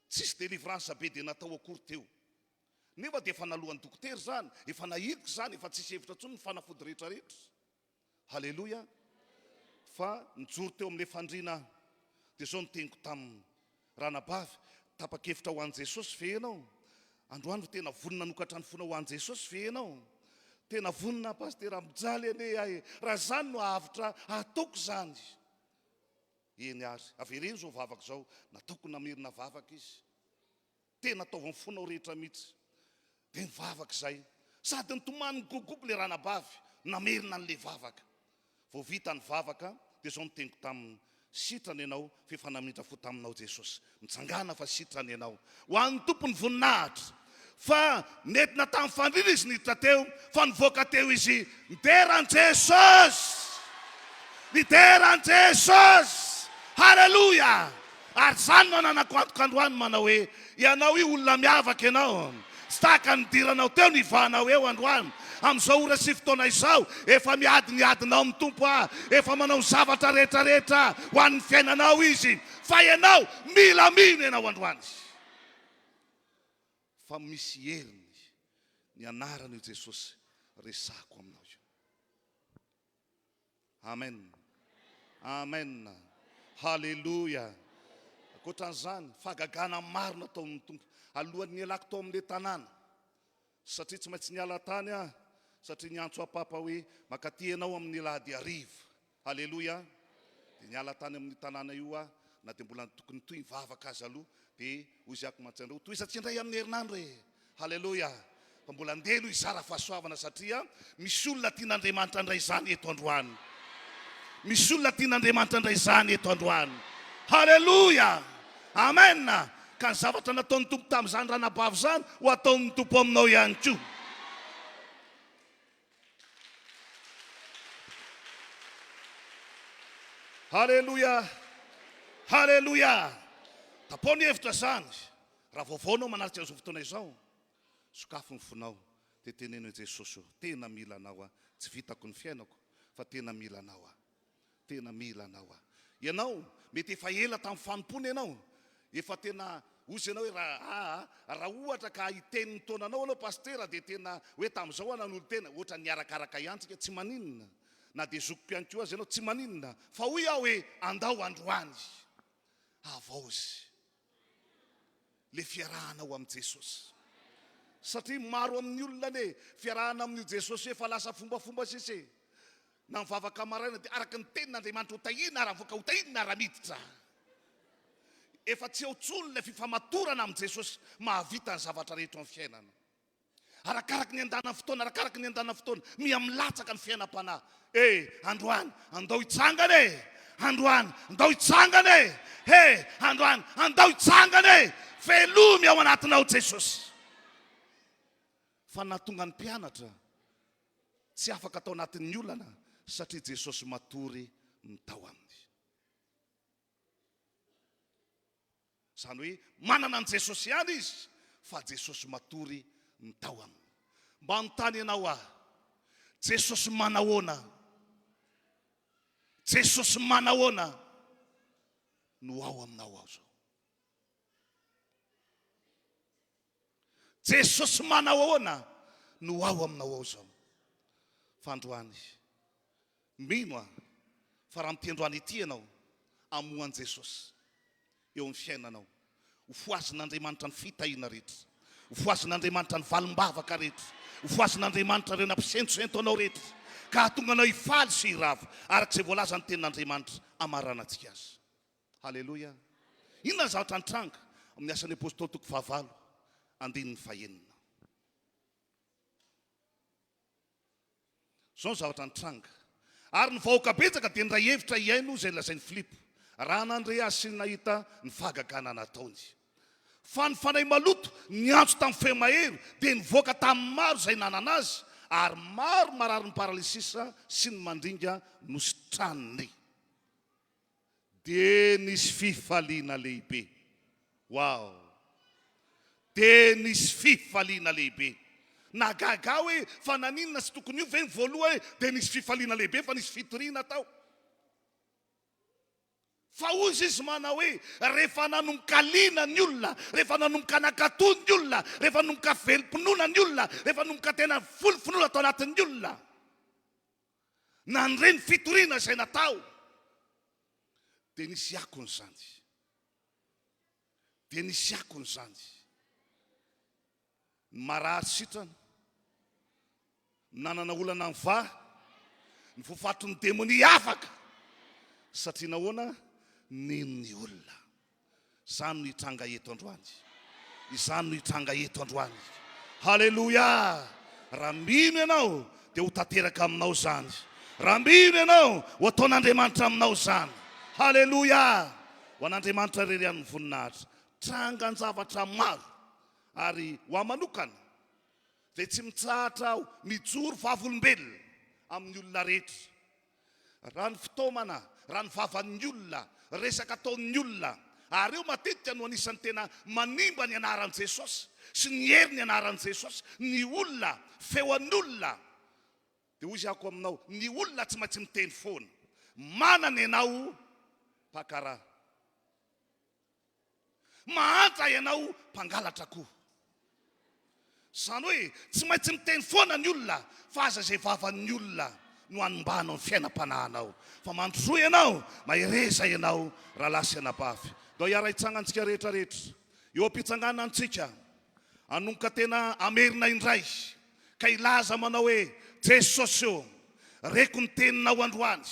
Tsisy délivrance be dia natao akory teo. Nefa dia efa naloan'ny dokotera izany, efa nahidiko izany, efa tsisy hevitra intsony ny fanafody rehetra rehetra. Haleloia! Fa nijoro teo amin'ilay fandriana aho, dia izao no teniko taminy, Ranabavy, tapa-kevitra ho an'i Jesosy ve ianao? Androany ve tena vonona hanokatra ny fonao ho an'i Jesosy ve ianao? Tena vonona aho Pasitera, mijaly anie aho e! Raha izany no hahavitra hataoko izany. Eny ary, avereno izao vavaka izao, nataoko namerina vavaka izy. Tena ataovy amin'ny fonao rehetra mihitsy. Dia nivavaka izay. Sady nitomany nigogogo ilay ranabavy, namerina an'ilay vavaka. Vao vita ny vavaka, dia izao no teniko taminy, Sitrana ianao, fa efa namindra fo taminao Jesosy. Mitsangàna fa sitrana ianao. Ho an'ny Tompo ny voninahitra. Fa nentina tamin'ny fandriana izy niditra teo, fa nivoaka teo izy nidera an'i Jesosy! Nidera an'i Jesosy! Haleloia! Ary izany no ananako antoka androany manao hoe, ianao io olona miavaka ianao. Tsy tahaka ny nidiranao teo ny hivahanao eo androany. Amin'izao ora sy fotoana izao, efa miady ny adinao amin'ny Tompo aho. Efa manao ny zavatra rehetra rehetra ho an'ny fiainanao Izy. Fa ianao, mila mino ianao androany. Fa misy heriny ny anaran'io Jesosy resahako aminao io. Amen. Amen. Haleloia. Ankoatran'izany, fahagagana maro nataon'ny Tompo. Alohan'ny nialako tao amin'ilay tanàna, satria tsy maintsy niala tany aho, satria niantso ahy Papa hoe mankaty ianao amin'ny alahady hariva. Haleloia. Dia niala tany amin'io tanàna io aho, na dia mbola tokony hitohy nivavaka aza aloha, dia hoy izy ako mantsy anareo, tohizantsika indray amin'ny herinandro e! Haleloia! Fa mbola andeha aloha hizara fahasoavana satria misy olona tian'Andriamanitra handray izany eto androany. Misy olona tian'Andriamanitra handray izany eto androany. Haleloia! Amen! Ka ny zavatra nataon'ny Tompo tamin'izany ranabavy izany ho ataon'ny Tompo aminao ihany koa. Haleloia! Haleloia! Tapao ny hevitra izany. Raha vaovao anao manatrika an'izao fotoana izao, sokafy ny fonao dia teneno hoe Jesosy ô, tena mila Anao aho. Tsy vitako ny fiainako fa tena mila Anao aho. Tena mila Anao aho. Ianao, mety efa ela tamin'ny fanompoana ianao, efa tena hozy ianao hoe raha aa, raha ohatra ka hiteny ny taonanao ianao Pasitera dia tena hoe tamin'izao aho nanolo-tena, ohatran'ny niarakaraka ihany tsika, tsy maninona. Na dia zokiko ihany koa aza ianao, tsy maninona. Fa hoy aho hoe andao androany havaozy. le fiarahanao amin'i Jesosy. Satria maro amin'ny olona anie fiarahana amin'io Jesosy io efa lasa fombafomba sisa e. Na mivavaka maraina dia araka ny tenin'Andriamanitra ho tahiana ary avoaka ho tahiana raha miditra. Efa tsy ao intsony ilay fifamatorana amin'i Jesosy mahavita ny zavatra rehetra ao amin'ny fiainana. Arakaraky ny andanan'ny fotoana, arakaraky ny andanan'ny fotoana, miha milatsaka ny fiainam-panahy. E, androany, andao hitsangana e! Androany, andao hitsangana e! He, androany, andao hitsangana e! Velomy ao anatinao Jesosy. Fa nahatonga ny mpianatra tsy afaka tao anatin'ny olana satria Jesosy matory ny tao aminy. Izany hoe manana an'i Jesosy ihany izy fa Jesosy matory ny tao aminy. Mba hanontany anao aho, Jesosy manahoana? Jesosy manahoana no ao aminao ao izao? Jesosy manao ahoana no ao aminao ao izao? Fa androany, mino aho fa raha mitendro any ity ianao, hamoha an'i Jesosy eo amin'ny fiainanao. Ho fohazin'Andriamanitra ny fitahiana rehetra. Ho fohazin'Andriamanitra ny valim-bavaka rehetra. Ho fohazin'Andriamanitra ireo nampisentosento anao rehetra, ka hahatonga anao hifaly sy hiravo, araka izay voalazan'ny Tenin'Andriamanitra hamaranantsika azy. Haleloia! Inona ny zavatra nitranga amin'ny Asan'ny Apostoly toko fahavalo andininy fahenina? Izao ny zavatra nitranga. Ary ny vahoaka betsaka dia niray hevitra hihaino izay nolazain'i Filipo, raha nandre azy sy nahita ny fahagagana nataony. Fa ny fanahy maloto niantso tamin'ny feo mahery dia nivoaka tamin'ny maro izay nanana azy, ary maro mararin'ny paralysisa sy ny mandringa nositraniny. Dia nisy fifaliana lehibe. Wow! Dia nisy fifaliana lehibe. Nahagaga ahy hoe fa naninona tsy tokony io ve ny voalohany dia nisy fifaliana lehibe fa nisy fitoriana tao. Fa hoy izy manao hoe, rehefa nanomboka liana ny olona, rehefa nanomboka nankatò ny olona, rehefa nanomboka velom-pinoana ny olona, rehefa nanomboka tena voly finoana tao anatin'ny olona, nandre ny fitoriana izay natao, dia nisy akony izany. Dia nisy akony izany. Ny marary sitrana, ny nanana olana nivaha, ny voafatotry ny demonia afaka. Satria nahoana? Nino ny olona. Izany no hitranga eto androany. Izany no hitranga eto androany. Haleloia! Raha mino ianao, dia ho tanteraka aminao izany. Raha mino ianao, ho ataon'Andriamanitra aminao izany. Haleloia! Ho an'Andriamanitra irery ihany ny voninahitra. Trangan-javatra maro. Ary ho ahy manokana, dia tsy mitsahatra aho mijoro vavolombelona amin'ny olona rehetra. Raha ny fitaomana, raha ny vavan'ny olona, resaka ataon'ny olona, ary io matetika no anisan'ny tena manimba ny anaran'i Jesosy sy ny herin'ny anaran'i Jesosy, ny olona, feon'olona. Dia hoy ako aminao, ny olona tsy maintsy miteny foana. Manana ianao mpaka raha. Mahantra ianao mpangalatra koa. Izany hoe tsy maintsy miteny foana ny olona fa aza izay vavan'ny olona no hanombanao ny fiainam-panahinao. Fa mandrosoa ianao, mahereza ianao rahalahy sy anabavy. Ndao hiara-hitsangantsika rehetra rehetra. Eo am-pitsanganantsika, hanomboka tena hamerina indray ka hilaza manao hoe, Jesosy ô, reko ny teninao androany,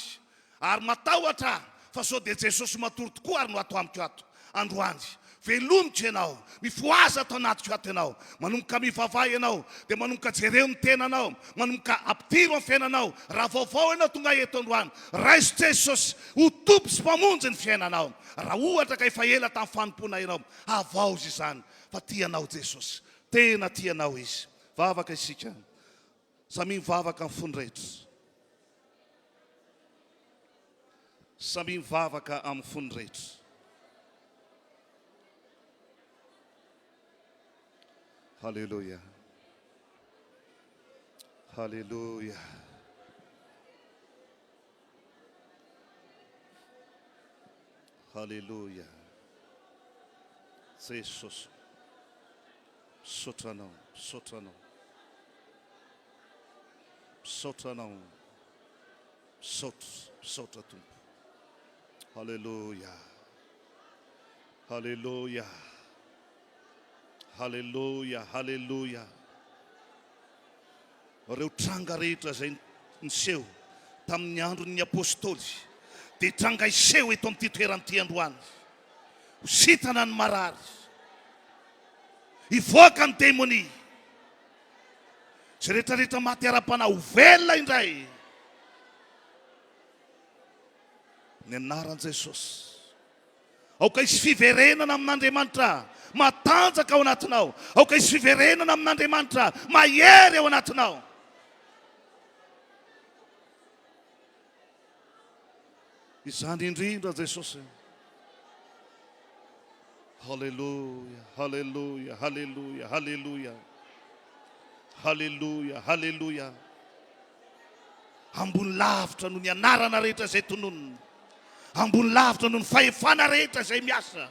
ary matahotra aho fa sao dia Jesosy matory tokoa ary no ato amiko ato androany. Velomiko Ianao, mifohaza ato anatiko ato Ianao. Manomboka mivavaha ianao, dia manomboka jereo ny tenanao, manomboka ampidiro amin'ny fiainanao. Raha vaovao ianao tonga eto androany, raiso Jesosy ho Tompo sy Mpamonjy ny fiainanao. Raha ohatra ka efa ela tamin'ny fanompoana ianao, havaozy izany fa tia anao Jesosy. Tena tia anao Izy. Vavaka isika. Samia mivavaka amin'ny fony rehetra. Samia mivavaka amin'ny fony rehetra. Haleloia. Haleloia. Haleloia. Jesosy. Misaotra Anao, misaotra Anao. Misaotra Anao. Misaotra, misaotra Tompo. Haleloia. Haleloia. Haleloia, haleloia. Ireo tranga rehetra izay niseho tamin'ny andron'ny apostoly dia tranga hiseho eto amin'ity toerana ity androany. Ho sitrana ny marary. Hivoaka ny demonia. Izay rehetra rehetra maty ara-panahy ho velona indray. Ny anaran'i Jesosy. Aoka hisy fiverenana amin'Andriamanitra matanjaka ao anatinao. Aoka hisy fiverenana amin'Andriamanitra mahery ao anatinao. Izany indrindra Jesosy. Haleloia, haleloia, haleloia, haleloia. Haleloia, haleloia. Ambony lavitra noho ny anarana rehetra izay tononina. Ambony lavitra noho ny fahefana rehetra izay miasa.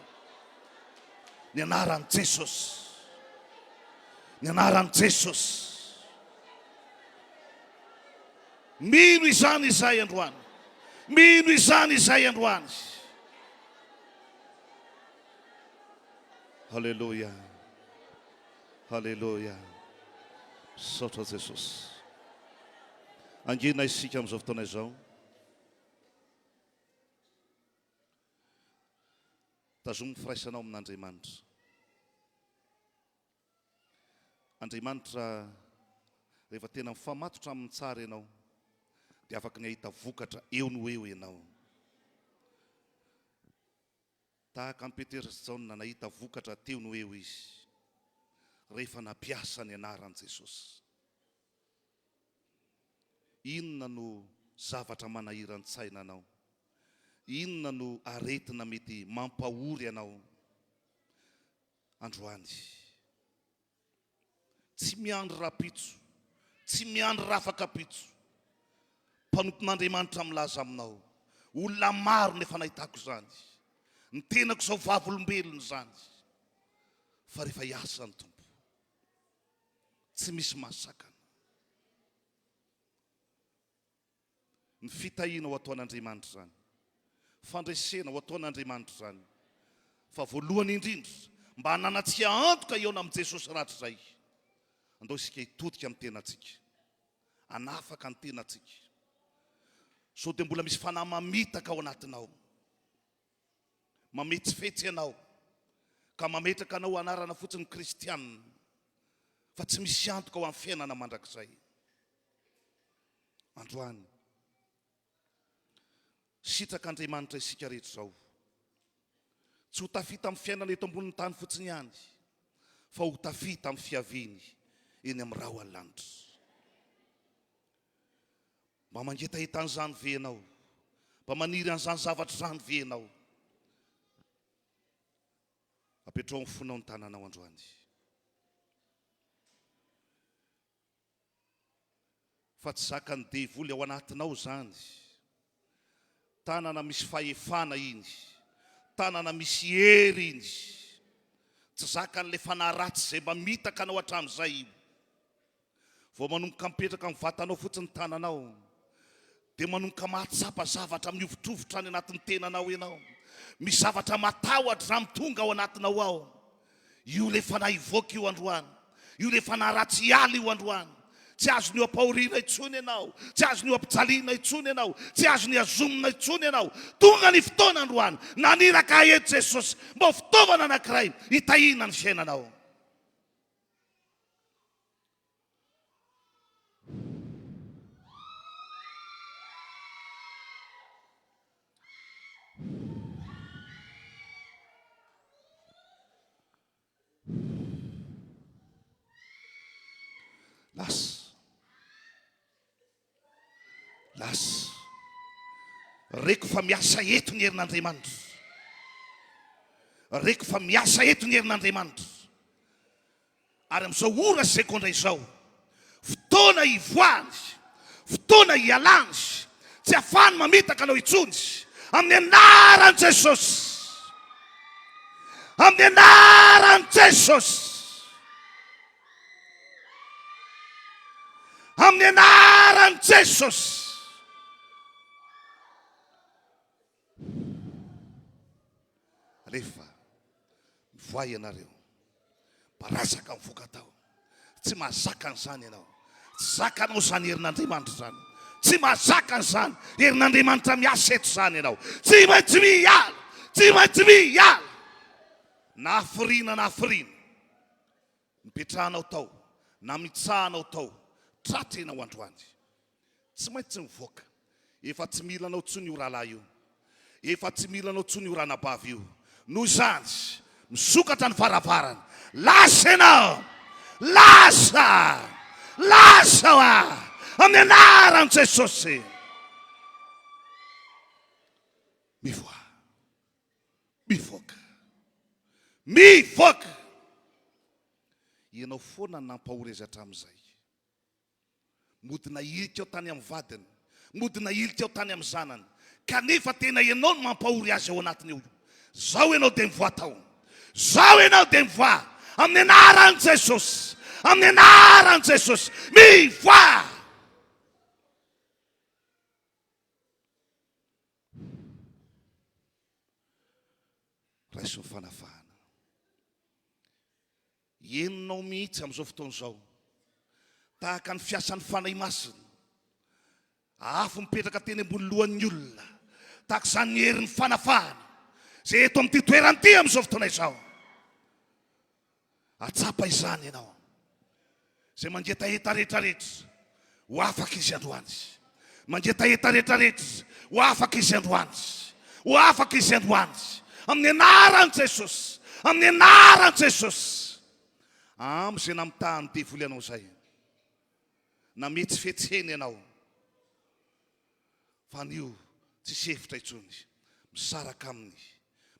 Ny anaran'i Jesosy. Ny anaran'i Jesosy. Mino izany izahay androany. Mino izany izahay androany. Haleloia. Haleloia. Misaotra Jesosy. Angina isika amin'izao fotoana izao. Tazomy ny firaisanao amin'Andriamanitra. Andriamanitra, rehefa tena mifamatotra aminy tsara ianao, dia afaky ny hahita vokatra eo no eo ianao. Tahaka an'i Petera sy Jaona, nahita vokatra teo no eo izy, rehefa nampiasa ny anaran'i Jesosy. Inona no zavatra manahiran-tsaina anao? Inona no aretina mety mampahory anao androany? Tsy miandry rahampitso, tsy miandry rafakapitso. Mpanompon'Andriamanitra milaza aminao, olona maro no efa nahitako izany, ny tenako izao vavolombelona izany, fa rehefa hiasa ny Tompo, tsy misy mahasakana. Ny fitahiana ho ataon'Andriamanitra izany. Fandresena ho ataon'Andriamanitra izany. Fa voalohany indrindra, mba hananantsika antoka hihaona amin'i Jesosy rahatrizay, andao isika hitodika amin'ny tenantsika, hanafaka ny tenantsika. Sao dia mbola misy fanahy mamitaka ao anatinao, mametsifetsy anao, ka mametraka anao ho anarana fotsiny kristianina, fa tsy misy antoka ho amin'ny fiainana mandrakizay. Androany. Sitrak'Andriamanitra isika rehetra izao. Tsy ho tafita amin'ny fiainana eto ambonin'ny tany fotsiny ihany, fa ho tafita amin'ny fiaviany eny amin'ny rahona lanitra. Mba mangetaheta an'izany ve ianao? Mba maniry an'izany zavatra izany ve ianao? Apetraho amin'ny fonao ny tananao androany. Fa tsy zakan'ny devoly ao anatinao izany. Tanana misy fahefana iny. Tanana misy hery iny. Tsy zakan'ilay fanahy ratsy izay mba mitaka anao hatramin'izay io. Vao manomboka mipetraka amin'ny vatanao fotsiny ny tananao, dia manomboka mahatsapa zavatra mihovitrovitra any anatin'ny tenanao ianao. Misy zavatra matahotra izany tonga ao anatinao ao. Io ilay fanahy hivoaka io androany. Io ilay fanahy ratsy hiala io androany. Tsy azony io ampahoriana intsony ianao. Tsy azony io ampijaliana intsony ianao. Tsy azony hazomina intsony ianao. Tonga ny fotoana androany. Naniraka ahy eto Jesosy mba ho fitaovana anankiray hitahiana ny fiainanao. Lasa. Lasa. Reko fa miasa eto ny herin'Andriamanitra. Reko fa miasa eto ny herin'Andriamanitra. Ary amin'izao ora sy segondra izao, fotoana hivoahany, fotoana hialany, tsy hahafahany mamitaka anao intsony, amin'ny anaran'i Jesosy. Amin'ny anaran'i Jesosy. Amin'ny anaran'i Jesosy. Alefa, mivoaha ianareo. Barazaka mivoaka tao. Tsy mahazaka an'izany ianao. Tsy zakanao izany herin'Andriamanitra izany. Tsy mahazaka an'izany herin'Andriamanitra miasa eto izany ianao. Tsy maintsy miala. Tsy maintsy miala. Na hafiriana na hafiriana. Nipetrahanao tao, namitsahanao tao, tratra ianao androany. Tsy maintsy mivoaka. Efa tsy mila anao intsony io rahalahy io. Efa tsy mila anao intsony io ranabavy io. Noho izany, misokatra ny varavarana. Lasa ianao! Lasa! Lasa hoa! Amin'ny anaran'i Jesosy! Mivoaha. Mivoaka. Mivoaka! Ianao foana no nampahory azy hatramin'izay. Mody nahilika ao tany amin'ny vadiny, mody nahilika ao tany amin'ny zanany, kanefa tena ianao no mampahory azy ao anatiny ao io. Zao ianao dia mivoaha tao. Zao ianao dia mivoaha amin'ny anaran'i Jesosy. Amin'ny anaran'i Jesosy. Mivoaha! Raiso ny fanafahana. Henonao mihitsy amin'izao fotoana izao, tahaka ny fiasan'ny Fanahy Masina, afo mipetraka teny ambony lohan'ny olona, tahaka izany ny herin'ny fanafahana izay eto amin'ity toerana ity amin'izao fotoana izao. Hahatsapa izany ianao. Izay mangetaheta rehetra rehetra, ho afaka izy androany. Mangetaheta rehetra rehetra, ho afaka izy androany. Ho afaka izy androany. Amin'ny anaran'i Jesosy. Amin'ny anaran'i Jesosy. Ampy izay namitahan'ny devoly anao izay. Nametsifetsena ianao. Fa anio tsisy hevitra intsony. Misaraka aminy.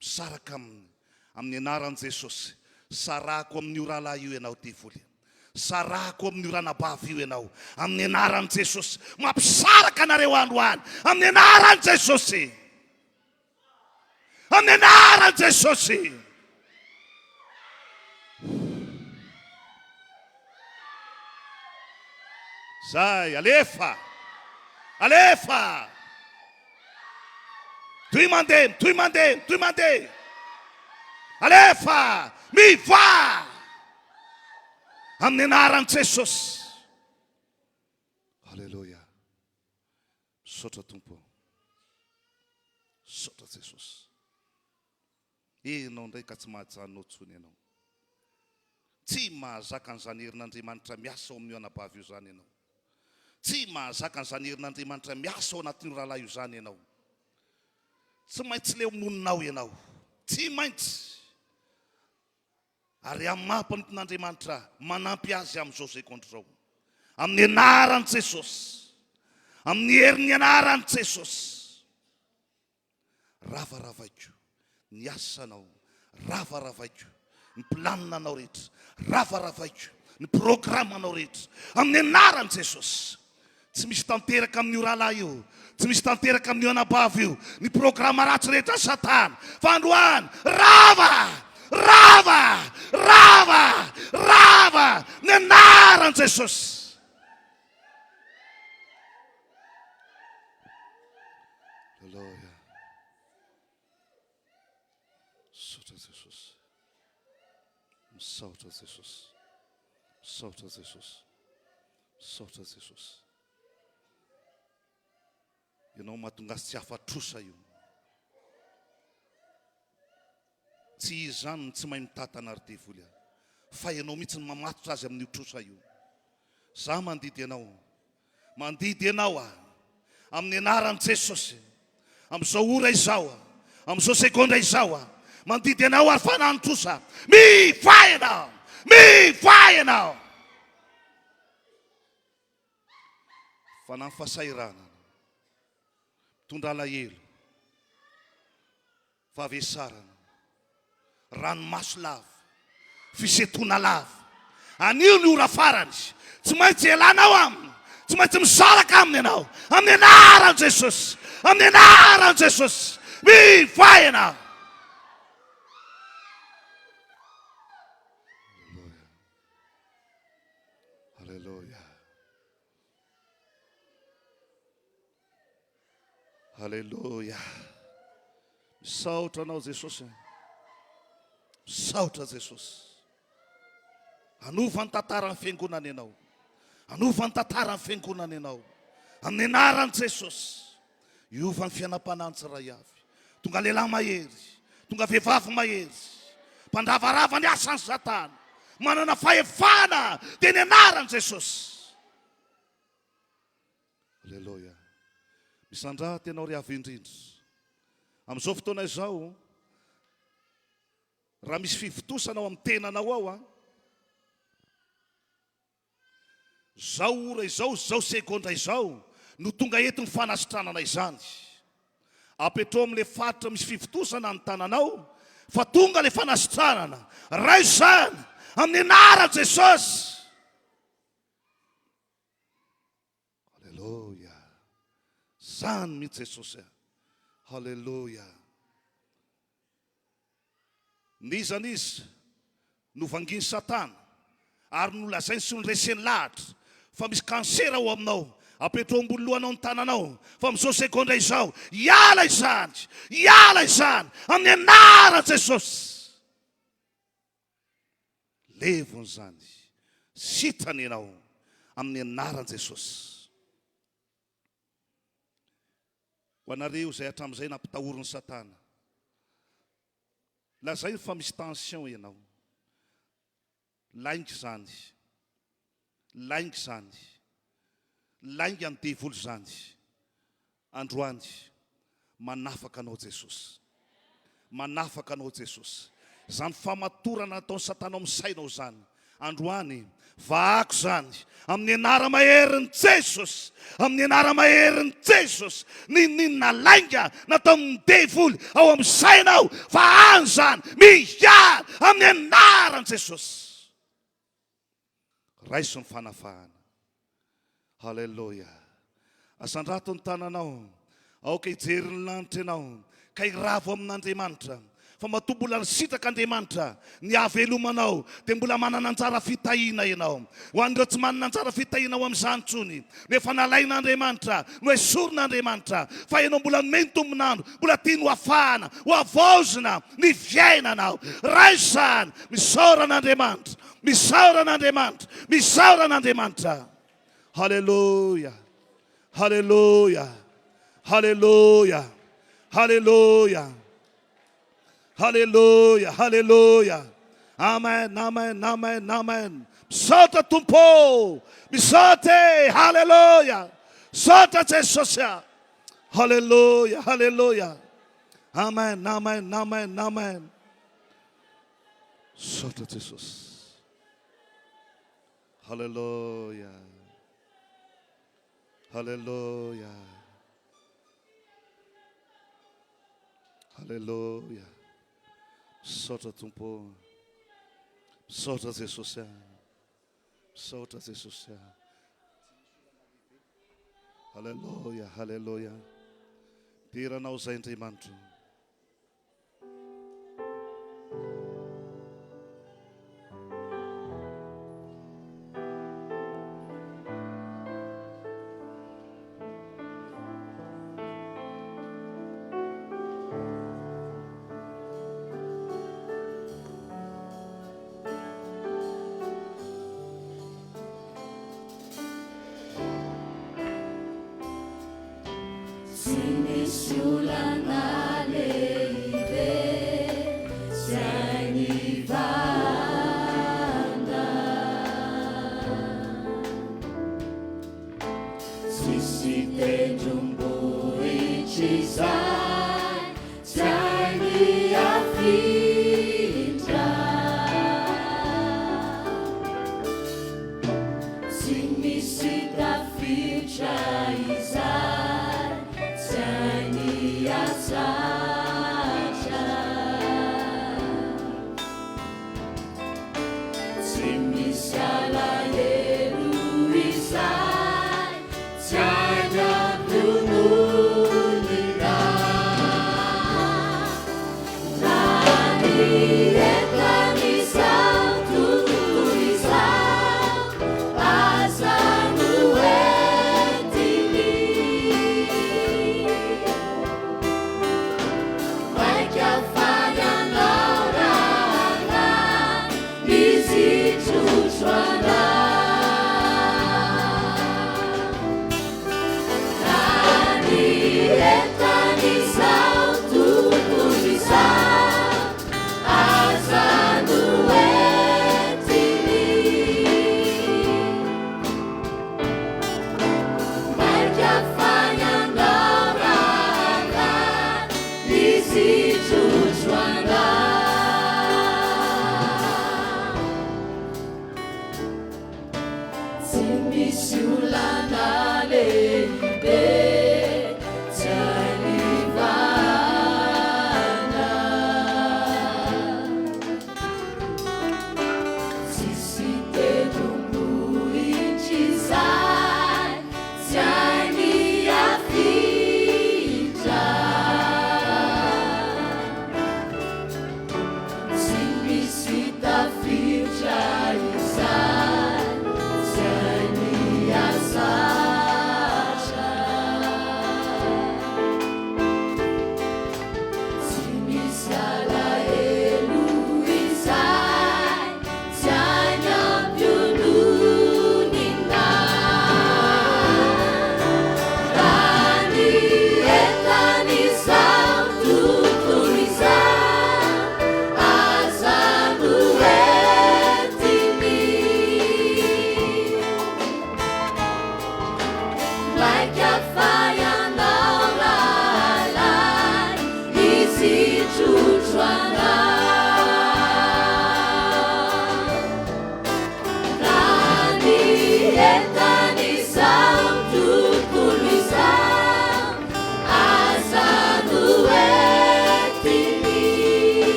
Misaraka aminy. Amin'ny anaran'i Jesosy. Sarahako amin'io rahalahy io ianao devoly. Sarahako amin'io ranabavy io ianao. Amin'ny anaran'i Jesosy. Mampisaraka anareo androany. Amin'ny anaran'i Jesosy. Amin'ny anaran'i Jesosy. Zay, alefa. Alefa. Toy mandeha, toy mandeha, toy mandeha. Alefa, mivoaha. Amin'ny anaran'i Jesosy. Alléluia. Misaotra Tompo ô. Misaotra Jesosy. Enao indray ka tsy mahajanona ao tsony ianao. Tsy mahazaka an'izany herin'Andriamanitra miasa ao amin'io anabavy io izany ianao. Tsy mahazaka an'izany herin'Andriamanitra miasa ao anatin'io rahalahy io izany ianao. Tsy maintsy leo monina ao ianao. Tsy maintsy. Ary amin'ny maha mpanompon'Andriamanitra ahy, manampy azy amin'izao segondra izao. Amin'ny anaran'i Jesosy. Amin'ny herin'ny anaran'i Jesosy. Ravaravaiko ny asanao, ravaravaiko ny planinanao rehetra, ravaravaiko ny programanao rehetra. Amin'ny anaran'i Jesosy. Tsy misy tanteraka amin'io rahalahy io, tsy misy tanteraka amin'io anabavy io, ny programa ratsy rehetra satana. Fa androany, rava! Rava! Rava! Rava! Ny anaran'i Jesosy. Aleloia. Misaotra Jesosy. Misaotra Jesosy. Misaotra Jesosy. Misaotra Jesosy. Ianao mahatonga azy tsy afa-trosa io. Tsy izy izany no tsy mahay mitantana ry devoly a. Fa ianao mihitsy no mamatotra azy amin'io trosa io. Za mandidy anao. Mandidy anao aho. Amin'ny anaran'i Jesosy. Amin'izao ora izao aho. Amin'izao segondra izao aho. Mandidy anao ary fanahy ny trosa. Mivaha ianao. Mivaha ianao. Fanahy fahasahiranana. Mitondra alahelo. Fahavesarana, ranomaso lava, fisentoana lava. Anio ny ora farany. Tsy maintsy ialana ao aminy. Tsy maintsy misaraka aminy ianao. Amin'ny anaran'i Jesosy. Amin'ny anaran'i Jesosy. Mivaha ianao. Aleloia. Aleloia. Misaotra anao Jesosy. Misaotra Jesosy. Hanova ny tantaran'ny fiangonana ianao. Hanova ny tantaran'ny fiangonana ianao. Amin'ny anaran'i Jesosy. Hiova ny fiainam-panahy tsiray avy. Tonga lehilahy mahery. Tonga vehivavy mahery. Mpandravarava ny asan'i Satana. Manana fahefana dia ny anaran'i Jesosy. Aleloia. Misandrata ianao ry Avo Indrindra. Amin'izao fotoana izao, raha misy fivontosana ao amin'ny tenanao ao an, zao ora izao, zao segondra izao no tonga eto ny fanasitranana izany. Apetrao amin'ilay faritra misy fivontosana ny tananao fa tonga ilay fanasitranana. Raiso izany amin'ny anaran'i Jesosy. Aleloia. Zany mihitsy Jesosy a. Haleloia. N'iza n'iza novangin'i Satana ary nolazainy sy noreseny lahatra fa misy kansera ao aminao, apetraho ambony lohanao ny tananao fa amin'izao segondra izao, hiala izany, hiala izany amin'ny anaran'i Jesosy. Levona izany. Sitrana ianao amin'ny anaran'i Jesosy. Ho anareo izay hatramin'izay nampitahorin'i Satana, lazainy fa misy tension ianao. Lainga izany. Lainga izany. Lainga ny devoly izany. Androany, manafaka anao Jesosy. Manafaka anao Jesosy. Izany famatorana nataon'i Satana ao amin'ny sainao izany, androany, vahako izany amin'ny anara-maherin'i Jesosy, amin'ny anara-maherin'i Jesosy. N'inon'inona lainga nataon'ny devoly ao amin'ny sainao, vahano izany, miala amin'ny anaran'i Jesosy. Raiso ny fanafahana. Haleloia. Asandrato ny tananao. Aoka hijery ny lanitra ianao, ka hiravo amin'Andriamanitra. Fa matoa mbola nisitraka Andriamanitra ny havelomanao, dia mbola manana anjara fitahiana ianao. Ho an'ireo tsy manana anjara fitahiana ao amin'izany intsony, no efa nalain'Andriamanitra, noesorin'Andriamanitra, fa ianao mbola nomeny tombon'andro, mbola tiany ho afahana, ho havaozina ny fiainanao. Raiso izany. Misaora an'Andriamanitra. Misaora an'Andriamanitra. Misaora an'Andriamanitra. Haleloia. Haleloia. Haleloia. Haleloia. Haleloia. Haleloia. Amen. Amen. Amen. Amen. Misaotra Tompo. Misaotra e. Haleloia. Misaotra Jesosy. Haleloia. Haleloia. Amen. Amen. Amen. Amen. Misaotra Jesosy. Haleloia. Haleloia. Haleloia. Misaotra Tompo. Misaotra Jesosy. Misaotra Jesosy. Haleloia, haleloia. Dera anao izay Andriamanitra. Tsy misy olana lehibe tsy hainy vahana. Tsisy tendrombohitra izay tsy hainy afindra. Tsy misy tafiotra izay tsy hainy atsahatra. Tsy misy alahelo izay tsy hainy ampiononina. Na ny entan'izao tontolo izao aza no entiny.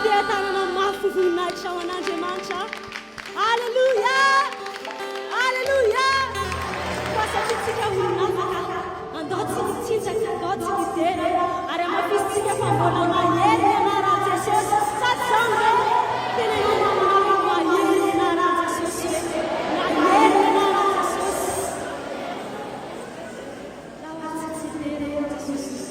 Fitanteha-tanana mafy ho voninahitra ho an'Andriamanitra. Aleloia! Aleloia! Koa satria tsika olon'afaka, andao tsika hitsinjaka, andao tsika hidera, ary hamafisintsika fa mbola mahery ny anaran'i Jesosy. Sa tsy izany ve? Tena eo aminao fa mahery ny anaran'i Jesosy. Mahery ny anaran'i Jesosy. Andao ary tsika hidera an'i Jesosy.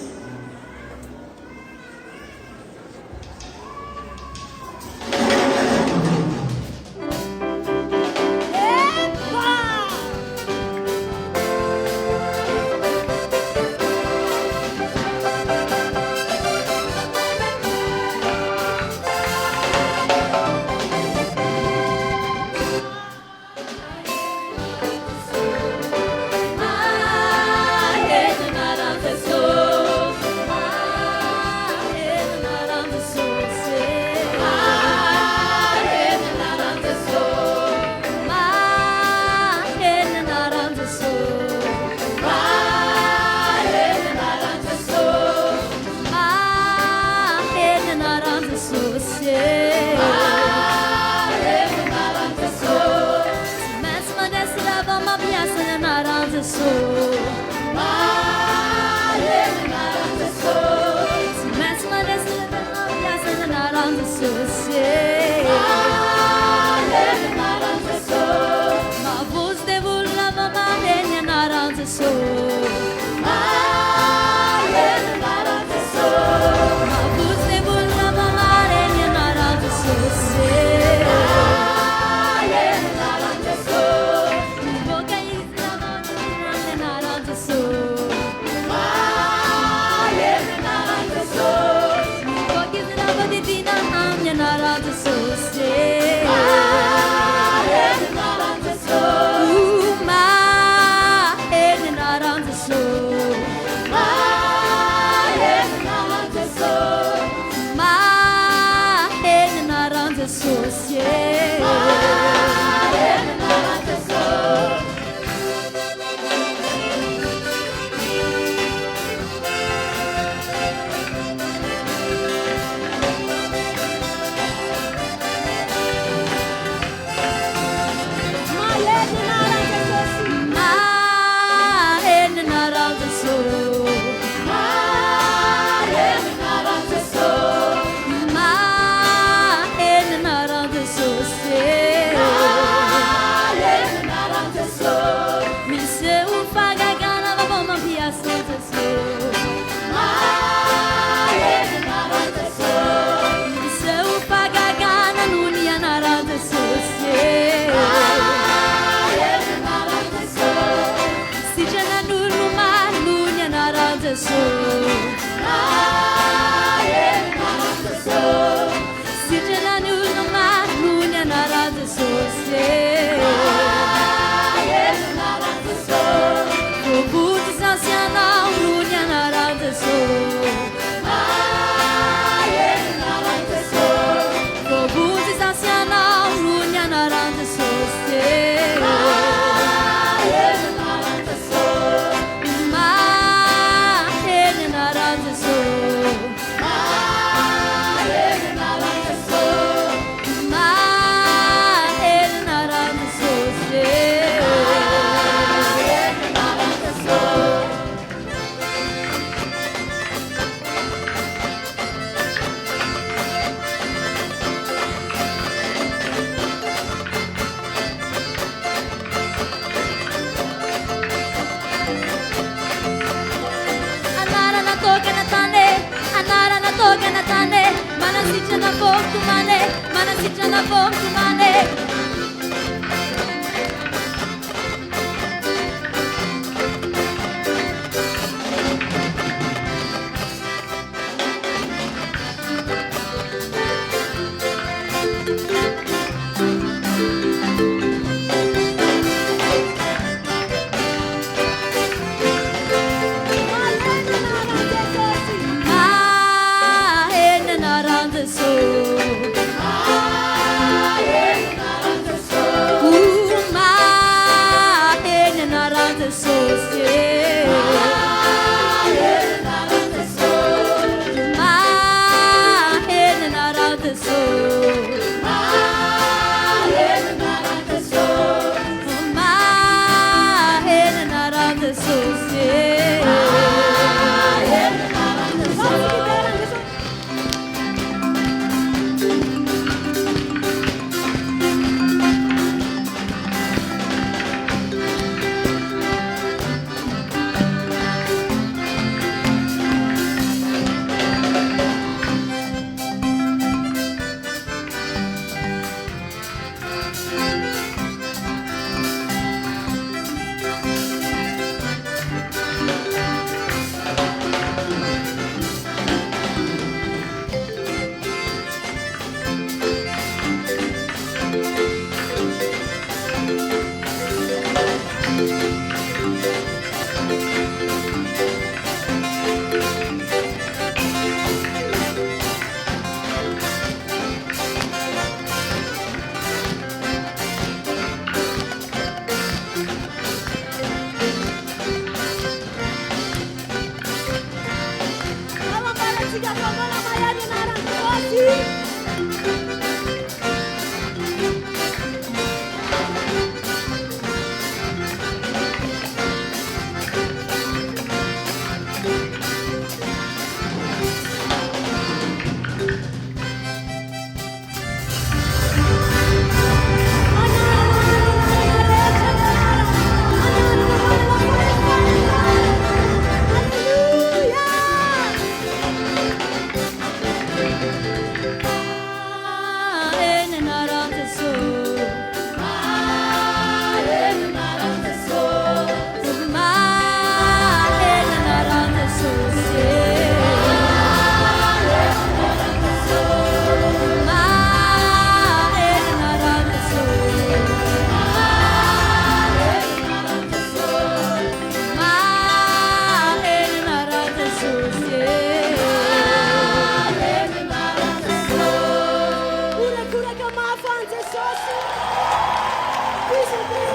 Mahery ny anaran'i Jesosy.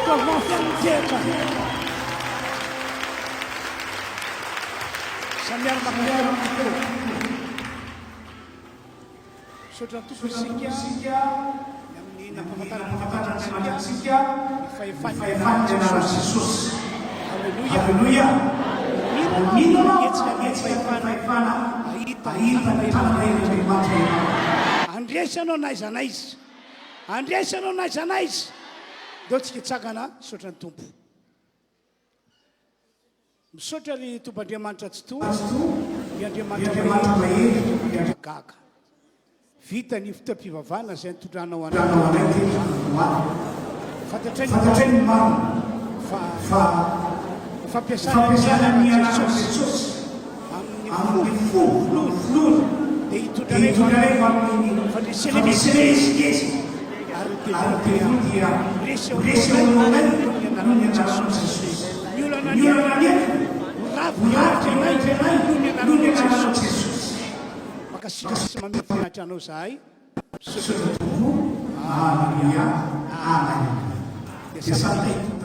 Ataovy mafy ihany ny tehaka. Samy miara-mankatò ny Tompo. Misaotra ny Tompo isika ny amin'ny nampahafantaran'Andriamanitra antsika ny fahefan'ny anaran'i Jesosy. Aleloia! Mino ianao hihetsika amin'ny fahefana hahita ny tanana herin'Andriamanitra ianao. Handresy ianao na aiza na aiza. Handresy ianao na aiza na aiza. Ndao tsika hitsangana hisaotra ny Tompo. Misaotra ry Tompo Andriamanitra Tsitoha, ry Andriamanitra mahery, ry Andriamanitra gaga. Vita ny fotoam-pivavahana izay nitondranao anay teto androany. Fantatray ny marina fa ny fampiasana ny anaran'i Jesosy amin'ny fo finoana dia hitondra anay ho amin'ny fandresena miezinezina ary ny devoly dia ho resy eo anoloanay noho ny anaran'i Jesosy. Ny olana nentina ho ravina eo anatrehanay noho ny anaran'i Jesosy. Mankasitraka sy mamehy voninahitra anao zahay. Misaotra Tompo. Aleloia. Amen. Dia samy mahita.